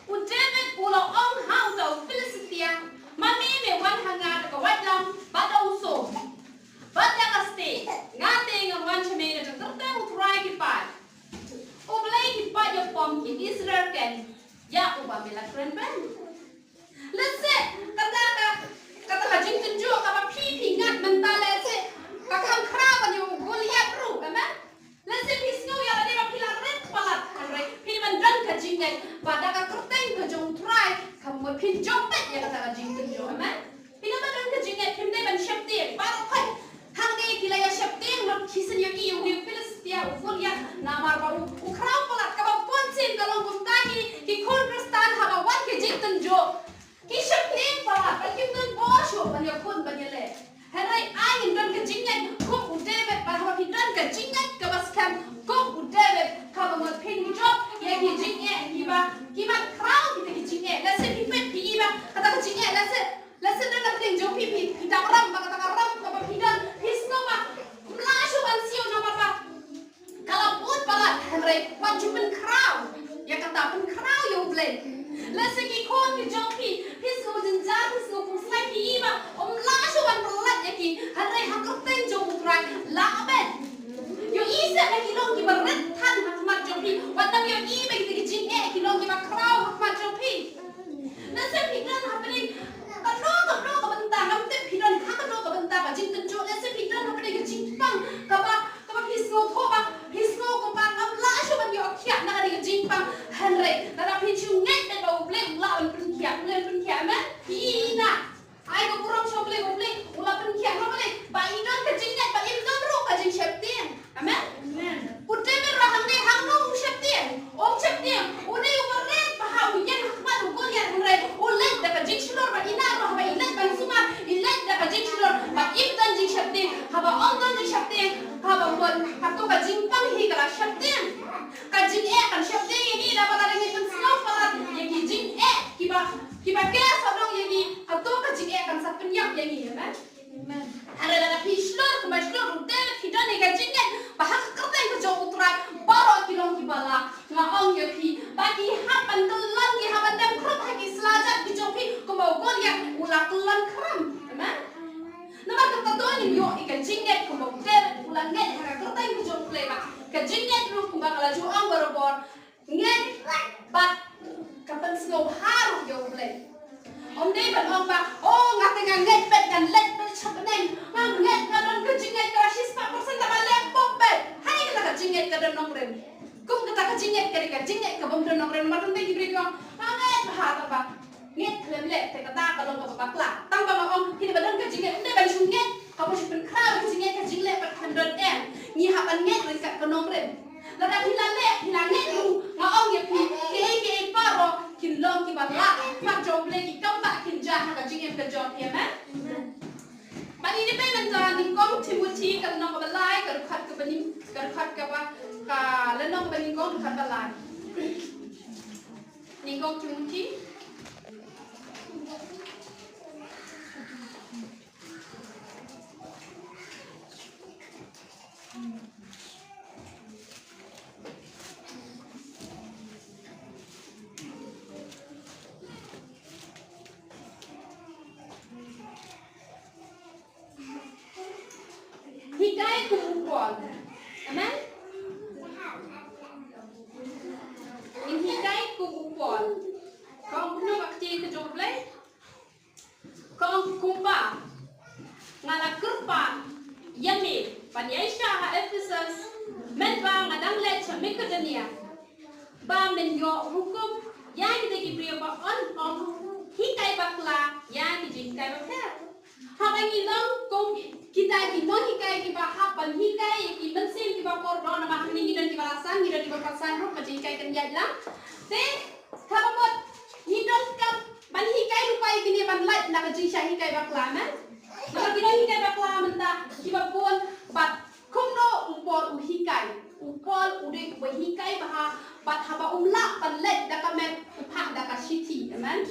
U David u la ong ha uta u Philistia, ma me me wan ha nga da ka waitlam bad da u sum bad da ka stieh, nga te ngan wan sha me da ka kyrteng U Trai ki paid, U Blei ki paid ïapom ki Israel, ken ïa uba me la kren beiñ. Lehse kata ka, kata ka jingtynjuh kaba phi, phi ngat mynta, lehse ka kham khraw ban ïa u Goliath ruh, amen. Lehse phi sngew ïa lade ba phi la rit palat, hynrei phi dei ban don ka jingngeit ba da ka kyrteng ka jong U Trai, ka mut phin jop beit ïa kata ka jingtynjuh, amen. Phi dei ban don ka jingngeit, phim dei ban sheptieng. Baroh khoit hangne ki la ïa sheptieng, mat ki sngewthuh ïa u Philistia, u Goliath, namar ba u, u khraw palat. Kaba bun sien ka long kumta hi, ki khun Khristan haba wan ki jingtynjuh, ki sheptieng palat, ba kim don bor shuh ban ïakhun ban ïaleh. Hynrei ai ngin don ka jingngeit kum u David, bad haba phi don ka jingngeit kaba skhem kum u David, kaba mut phin jop ïa ki jingeh kiba, kiba khraw, kita ki jingeh. Lehse phi peit phi i ba kata ka jingeh, lehse Lehse don na pdeng jong phi, phi, phi dap ram, ba kata ka ram kaba phi don, phi sngew ba ym lah shuh ban siew namar ba ka la bun palat, hynrei wat ju pynkhraw ïa kata, pynkhraw ïa U Blei. Lehse ki khun ki jong phi, phi sngew jynjar, phi sngew khuslai, phi i ba ym lah shuh ban pyllait ïa ki, hynrei ha kyrteng jong U Trai lah beit. Ïohi seh ba ki long kiba rit than ha khmat jong phi, wat nang ïohi ba kita ki jingeh ki long kiba khraw ha khmat jong phi. Lehse phi don hapdeng kano kano ka bynta, ngam tip phi don ha kano ka bynta ka jingtynjuh, lehse phi don hapdeng ka jingpang kaba, kaba phi sngewthuh ba, phi sngew kumba ngam lah shuh ban ïoh khiah na kane ka jingpang. Hynrei lada phin shu ngeit ba U Blei u lah ban pynkhiah, U Blei un pynkhiah, amen. Phi i na, ai ka burom sha U Blei, U Blei u la pynkhiah, namar balei? Ba i don ka jingngeit, ba im don ruh ka jingsheptieng. Amen. Amen. U David ruh hangne hangno u sheptieng? Um sheptieng. U dei uba rit bha, u ïeng ha khmat u Goliath, hynrei u leit da ka jingshlur, bad i na ruh haba i leit ban sumar, i leit da ka jingshlur, bad im don jingsheptieng. Haba ym don jingsheptieng, haba mut, hato ka jingpang hi ka la sheptieng? Ka jingeh kan sheptieng ïa ngi, lada ngi pynsngew palat ïa ki jingeh kiba, kiba ker sawdong ïa ngi, hato ka jingeh kan sa pynïap ïa ngi, amen? Amen. Hynrei lada phi shlur kumba shlur u David, phi don ïa ka jingngeit ba ha ka kyrteng ka jong U Trai baroh ki long kiba lah. Nga ong ïa phi ba ki hap ban kyllon, ki hap ban dem khrum ha ki sla jat ki jong phi kumba u Goliath u la kyllon khrum. Amen. Namar kata to ngin ïoh ïa ka jingngeit kumba u David u la ngeit ha ka kyrteng ka jong U Blei, ba ka jingngeit ruh kumba nga la ju ong barabor, ngeit bad ka pynsngewbha ruh ïa U Blei. Ym dei ban ong ba, oh, nga te nga ngeit beit, ngan leit beit sha bneng. Jingngeit ka dei ka jingngeit ka bym don nongrim, namar tang ki briew ki ong, nga ngeit bha tang ba ngeit khlem leh te kata ka long kaba bakla. Tang ba nga ong kine ba don ka jingngeit ym dei ban shu ngeit, kaba shu pynkhraw ka jingngeit, ka jingleh pat khlem don em. Ngi hap ban ngeit ryngkat ka nongrim. Lada phi la leh, phi la ngeit ruh, nga ong ïa phi, kiei kiei baroh kin long kiba lah ha jong U Blei, ki kam ba kin jia ha ka jingim ka jong phi, amen. Bad ngin ïa peit mynta nyngkong Timothy ka lynnong kaba lai, ka dkhot kaba nyngkong, ka dkhot kaba, ka lynnong kaba nyngkong, dkhot ba lai. Nyngkong Timothy. Hikai kum u Paul. Amen. Ngin hikai kum u Paul. Ka ong kumno ka ktien ka jong U Blei? Ka ong kumba nga la kyrpad ïa me ban ïaishah ha Ephesus, mynba nga dang leit sha Makedonia, ba men ïoh hukum ïa kita ki briew ba yn ym hikai bakla ïa ki jinghikai bapher. Haba ngi long kum kita ki nonghikai kiba hap ban hikai ïa ki mynsiem kiba kordor, namar hangne ngi don kiba la san, ngi don kiba pat san ruh, ka jinghikai kan ïaid lang. Te kaba mut ngi donkam ban hikai lypa ïa kine ban lait na ka jingshah hikai bakla, amen. Namar ki nonghikai bakla mynta kiba bun, bad kumno u Paul u hikai? U Paul u dei uba hikai bha, bad haba um lah ban leit da ka met, u phah da ka shithi, amen.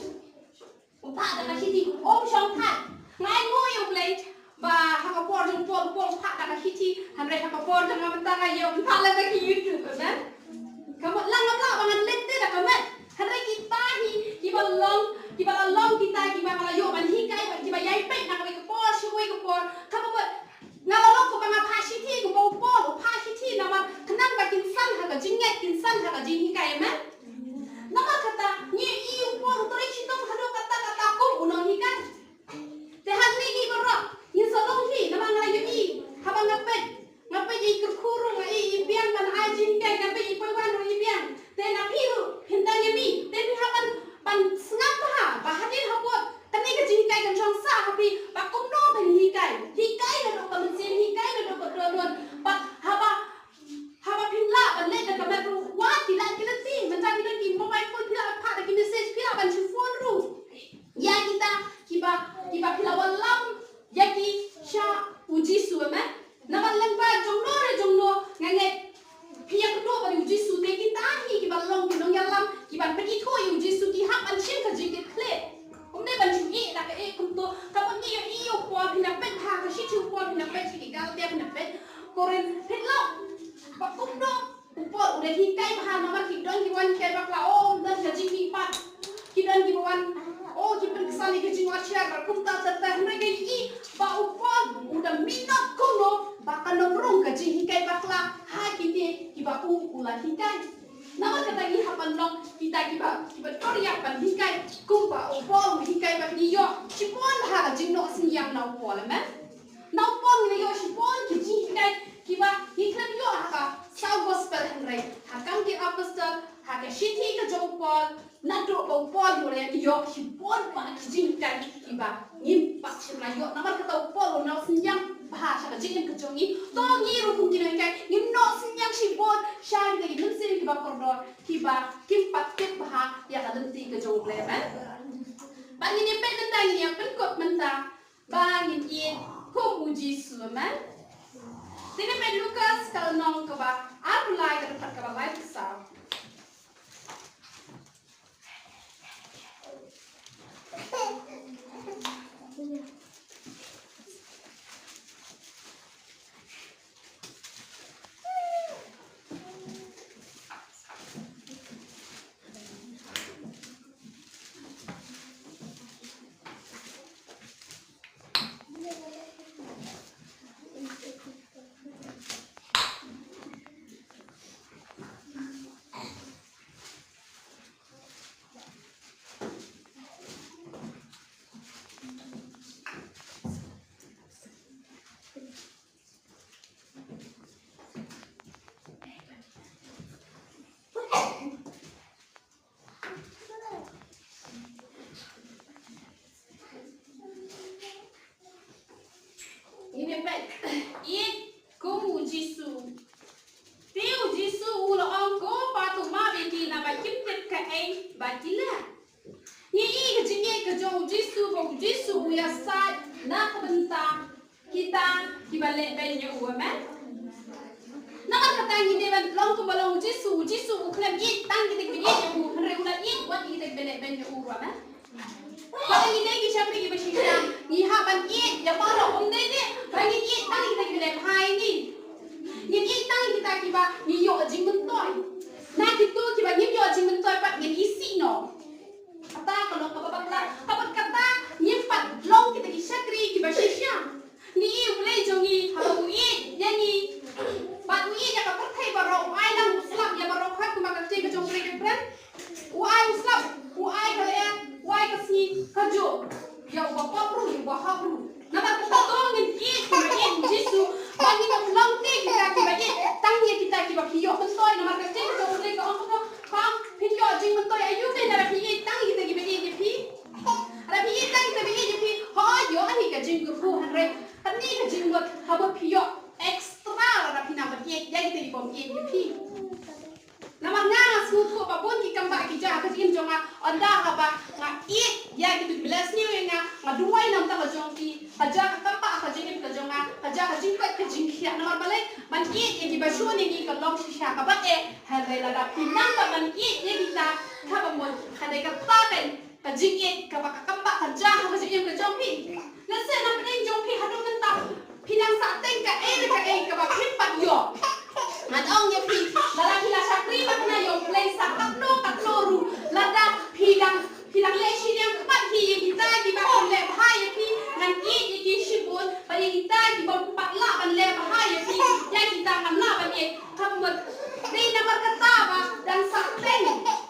U phah da ka shithi, um shong phah. Nga ainguh ïa U Blei ba ha ka por jong u Paul, u Paul u phah da ka shithi, hynrei ha ka por jong nga mynta nga ïoh phah lem da ki YouTube, amen. Ka mut la ngam lah ba ngan leit te da ka met. Hynrei kita hi kiba long, kiba la long kita kiba nga la ïoh ban hikai, bad kiba ïai peit na kawei ka por sha kawei ka por. Kaba mut nga la long kumba nga phah shithi, kumba u Paul u phah shithi, namar khnang ba kin san ha ka jingngeit, kin san ha ka jinghikai, amen. Namar kata ngi ïohi u Paul u trei shitom haduh katta katta kum u nonghikai. Te hangne ngi baroh ngin sa long hi, namar nga la ïohi haba nga peit, nga peit ïa i kyrkhu ruh nga ïohi i biang ban ai jinghikai, nga peit i paiwan ruh i biang. Te na phi ruh phin dang ïa mi, te phi hap ban, ban sngap bha ba hadien habud kane ka jinghikai kan shong sah ha phi ba kumno ban hikai. Hikai naduh ka mynsiem, hikai naduh ka dohnud. Bad haba, haba phin lah ban leit da ka met ruh, wat ki lait ki lynti, mynta ki don ki mobile phone, phi lah ban phah da ki message, phi lah ban shu phone ruh ïa kita kiba, kiba phi la wallam ïa ki sha u Jisu, amen. Namar lyngba jongno re jongno nga ngeit phi ïakynduh bad u Jisu, te kita hi kiba long ki nongïalam kiban pynithuh ïa u Jisu ki hap ban shim ka jingkitkhlieh. Kumne ban shu ïeh da ka ïeh kumto, ka mut ngi ïohi ïa u Paul, phi na peit ha ka shithi u Paul, phi na peit ha ki Galatia, phi na peit Korinth, phi lah ba kumno u Paul u dang hikai bha, namar ki don kiba wan hikai bakla, oh, don ka jingmihpat. Ki don kiba wan, oh, ki pynksan ïa ka jingwad shiliang bad kumta ter ter, hynrei ngi ïohi ba u Paul u da minot kumno ba kan ym rung ka jinghikai bakla ha kine kiba u u la hikai. Namar kata ngi hap ban long kita kiba, kiba dohnud ban hikai kumba u Paul u hikai bad ngi ïoh shibun ha ka jingnoh synñiang na u Paul, amen. Na u Paul ngi ïoh shibun ki jinghikai kiba ngi khlem ïoh ha ka saw gospel, hynrei ha Kam ki Apostol, ha ka shithi ka jong u Paul, naduh ba u Paul u la ïoh shibun ba ki jinghikai kiba ngim pat shym la ïoh. Namar kata u Paul u noh synñiang bha sha ka jingim ka jong ngi. To ngi ruh kum ki nonghikai ngin noh synñiang shibun sha kita ki mynsiem kiba kordor kiba kim pat tip bha ïa ka lynti ka jong u Blei, amen. Bad ngin ïa peit mynta, ngin ïa pynkut mynta ba ngin ïeit kum u Jisu, amen. Te ngin peit Lukas ka lynnong kaba arphew lai, ka dkhot kaba laiphew saw. Ïeit kum u Jisu. Te u Jisu u la ong, ko Pa, to map ïa ki, naba kim tip kaei ba ki leh. Ngi ïohi ka jingïeit ka jong u Jisu, ba u Jisu u ïasaid na ka bynta kita kiba leh beiñ ïa u, amen. Namar kata ngi dei ban long kumba long u Jisu, u Jisu u khlem ïeit tang kita kiba ïeit ïa u, hynrei u la ïeit wat kita kiba leh beiñ ïa u ruh, amen. Lada ngi dei ki shakri kiba shisha, ngi hap ban ïeit ïa baroh, ym dei dei ba ngin ïeit tang ïa kita kiba leh bha ïa ngi. Ngin ïeit tang ïa kita kiba ngi ïoh jingmyntoi. Na kito kiba ngim ïoh jingmyntoi pat ngin isih noh. Kata ka long kaba bakla, kaba kata ngim pat long kita ki shakri kiba shisha. Ngi ïohi u Blei jong ngi haba u ïeit ïa ngi bad u ïeit ïa ka pyrthei baroh, u ai lang u slap ïa baroh, hooid, kumba ka ktien ka jong u Blei ka kren. U ai u slap, u ai ka lyer, u ai ka sngi, kajuh ïa uba pop ruh, ïa uba hok ruh. Namar kata to ngin ïeit kumba ïeit u Jisu, ba ngin ym long te kita kiba ïeit tang ïa kita kiba phi ïoh myntoi, namar ka ktien ka jong u Blei ka ong kumno, ba phin ïoh jingmyntoi aïu te lada phi ïeit tang ïa kita kiba ïeit ïa phi. Lada phi ïeit tang ïa kita kiba ïeit ïa phi, hooid ïoh hi ka jingkyrkhu, hynrei kane ka jingmut haba phi ïoh extra lada phi nang ban ïeit ïa kita kibym ïeit ïa phi. Namar nga, nga sngewthuh ba bun ki kambah ki jia ha ka jingim jong nga, ynda haba nga ïeit ïa kito kiba leh sniew ïa nga, nga duwai na ka bynta ka jong ki, ka jia ka kambah ha ka jingim ka jong nga, ka jia ka jingkoit ka jingkhiah. Namar balei? Ban ïeit ïa kiba shun ïa ngi ka long shisha kaba eh, hynrei lada phi nang ban ïeit ïa kita, haba mut ka dei kata ka Ka jingïeit kaba ka kambah ka jia ha ka jingim ka jong phi. Lehse na pdeng jong phi haduh mynta phi nang sah teng kaei re kaei kaba phim pat ïoh. Ngan ong ïa phi, lada phi la shakri bad na ïoh Blei sa katno katno ruh, lada phi dang phi dang leh shiliang pat hi ïa kita kiba kim leh bha ïa phi, ngan ïeit ïa ki shibun, bad ïa kita kibym pat lah ban leh bha ïa phi, ïa kita ngam lah ban ïeit. Ka mut dei namar kata ba dang sah teng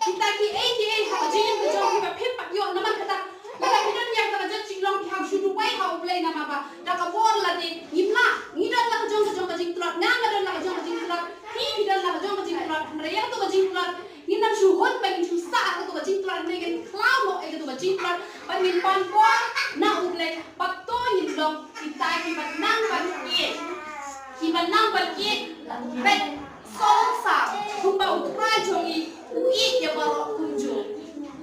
kita kiei kiei ha ka jingim ka jong phi ba phim pat ïoh. Namar kata lada phi don ïa kata ka jingdon jinglong phi hap shu duwai ha U Blei namar ba da ka bor lade ngim lah. Ngi don la ka jong ka jong ka jingtlot, nga nga don la ka jong ka jingtlot, phi phi don la ka jong ka jingtlot. Hynrei ïa kato ka jingtlot ngin nang shu hun ba ngin shu sah ha kato ka jingtlot, hynrei ngin khlaw noh ïa kato ka jingtlot ba ngin pan bor na U Blei ba to ngin long kita kiba nang ban ïeit. Kiba nang ban ïeit bad sngewsarong kumba U Trai jong ngi u ïeit ïa baroh kumjuh.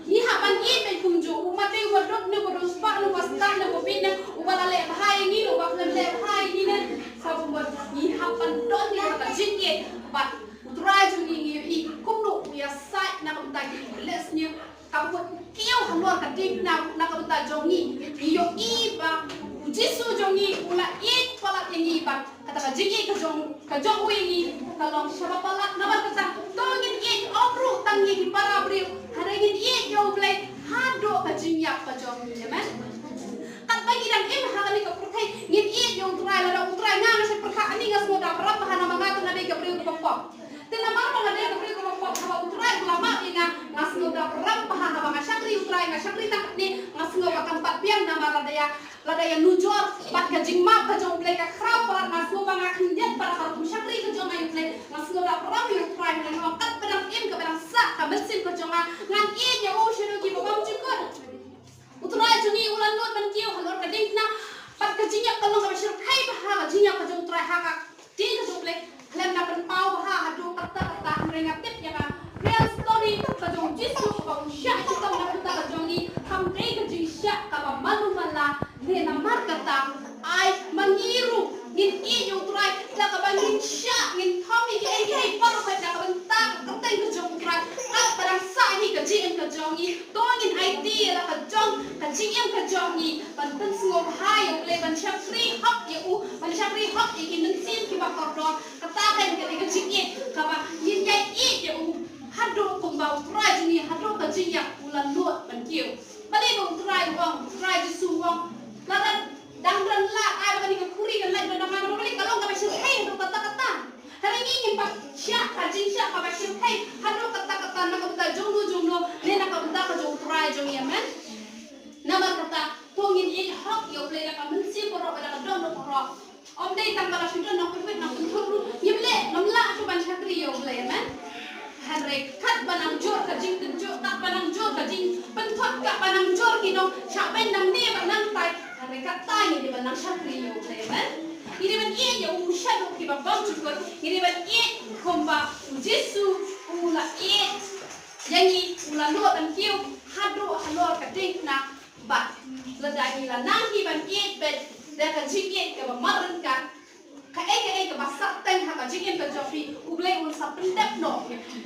Ngi hap ban ïeit bad kumjuh. U Matthew uba duk ne uba duk spah ne uba stad ne uba bit ne uba la leh bha ïa ngi ne uba khlem leh bha ïa ngi ne. Sa bun bun ngi hap ban don ïa ka jingïeit bad U Trai jong ngi, ngi ïohi kumno u ïasaid na ka bynta kiba leh sniew. Ka mut u kiew halor ka diengphna na ka bynta jong ngi. Ngi ïohi ba U Jisu jong ngi u la ïeit palat ïa ngi ba kata ka jingïeit ka jong, ka jong u ïa ngi ka long shaba palat. Namar kata to ngin ïeit ym ruh tang ïa ki para briew, hynrei ngin ïeit ïa U Blei haduh ka jingïap ka jong ngi. Amen. Katba ngi dang im ha kane ka pyrthei ngin ïeit ïa U Trai, lada U Trai, nga nga shu pyrkhat ani nga sngewdap rap bha namar nga te nga dei ka briew kaba pop. Te namar ba nga dei ka briew kaba pop, haba U Trai u la map ïa nga, nga sngewdap rap bha. Haba nga shakri U Trai, nga shakri tang katne, nga sngew ba kan pat biang namar lada ïa, lada ïa nujor bad ka jingmap ka jong U Blei ka khraw palat, nga sngew ba nga khyndiat palat ha ka rukom shakri ka jong nga ïa U Blei. Nga sngewdap rap ïa U Trai, nga ong katba dang im, kaba dang sah ka mynsiem ka jong nga, ngan ïeit ïa u shaduh kiba bym jukut. U Trai jong ngi u la nud ban kiew halor ka diengphna. Bad ka jingïap ka long kaba shyrkhei bha, ka jingïap ka jong U Trai ha ka ktien ka jong U Blei khlem da pynpaw bha haduh katta katta. Hynrei nga tip ïa ka real story ka jong U Jisu kaba u shah shitom na ka bynta ka jong ngi, kam dei ka jingshah kaba malu mala. Ne namar kata ai ma ngi ruh ngin ïeit ïa U Trai da kaba ngin shah, ngin thom ïa kiei kiei baroh na ka bynta ka kyrteng ka jong U Trai. Katba dang sah hi ka jingim ka jong ngi, to ngin aiti ïa la ka jong ka jingim ka jong ngi ban pynsngewbha ïa U Blei, ban shakri hok ïa u, ban shakri hok ïa ki mynsiem kiba kordor. Kata ka dei ka jingïeit kaba ngin ïa ïeit ïa u haduh kumba U Trai jong ngi haduh ka jingïap u la nud ban kiew. Balei ba U Trai u ong, U Trai Jisu u ong, lada dang don lad, ai ba kane ka khuri kan lait ban da nga, namar balei ka long kaba shyrkhei haduh katta katta. Hynrei ngi ngim pat shah ka jingshah kaba shyrkhei haduh katta katta na ka bynta jong no jong no ne na ka bynta ka jong U Trai jong ngi. Amen. Namar kata to ngin ïeit hok ïa U Blei da ka mynsiem baroh bad da ka dohnud baroh. Ym dei tang ba la shu don nongpynwit nongpynthut ruh ngim leh, ngim lah shuh ban shakri ïa U Blei, amen. Hynrei katba nang jur ka jingtynjuh, katba nang jur ka jingpynthut, katba nang jur ki nongshah beiñ nangne bad nangtai, hynrei katta ngi dei ban nang shakri ïa U Blei, amen. Ngi dei ban ïeit ïa u shadoh kiba bymjukut. Ngi dei ban ïeit kumba u Jisu u la ïeit ïa ngi, u la nud ban kiew haduh halor ka diengphna. Bad lada ngi la nang hi ban ïeit beit da ka jingïeit kaba marryngkat, kaei kaei kaba sah teng ha ka jingim ka jong phi, U Blei un sa pyndep noh ïa phi.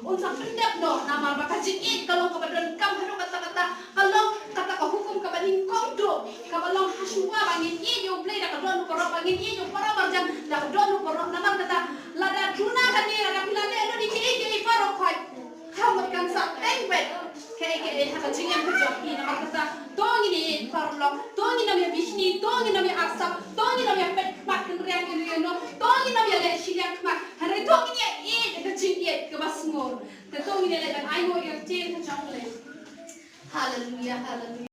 Un sa pyndep noh, namar ba ka jingïeit ka long kaba donkam haduh katta katta, ka long kata ka hukum kaba nyngkong duh, kaba long ha shuwa ba ngin ïeit ïa U Blei da ka dohnud baroh, ba ngin ïeit ïa u para marjan da ka dohnud baroh. Namar kata, lada duna kane, lada phi la leh lut ïa kiei kiei baroh khoit, ka mut kan sa teng beit kaei kaei ha ka jingim ka jong phi. Namar kata, to ngin ïeit paralok, to ngin ym ïa bishni, to ngin ym ïa arsap, to ngin ym ïa peit khmat kynriang ïano ïano, to ngin ym ïa leh shiliang khmat. Hynrei to ngin ïa ïeit da ka jingïeit kaba sngur. Te to ngin ïa leh ban ainguh ïa ka ktien ka jong U Blei. Haleluia, haleluia.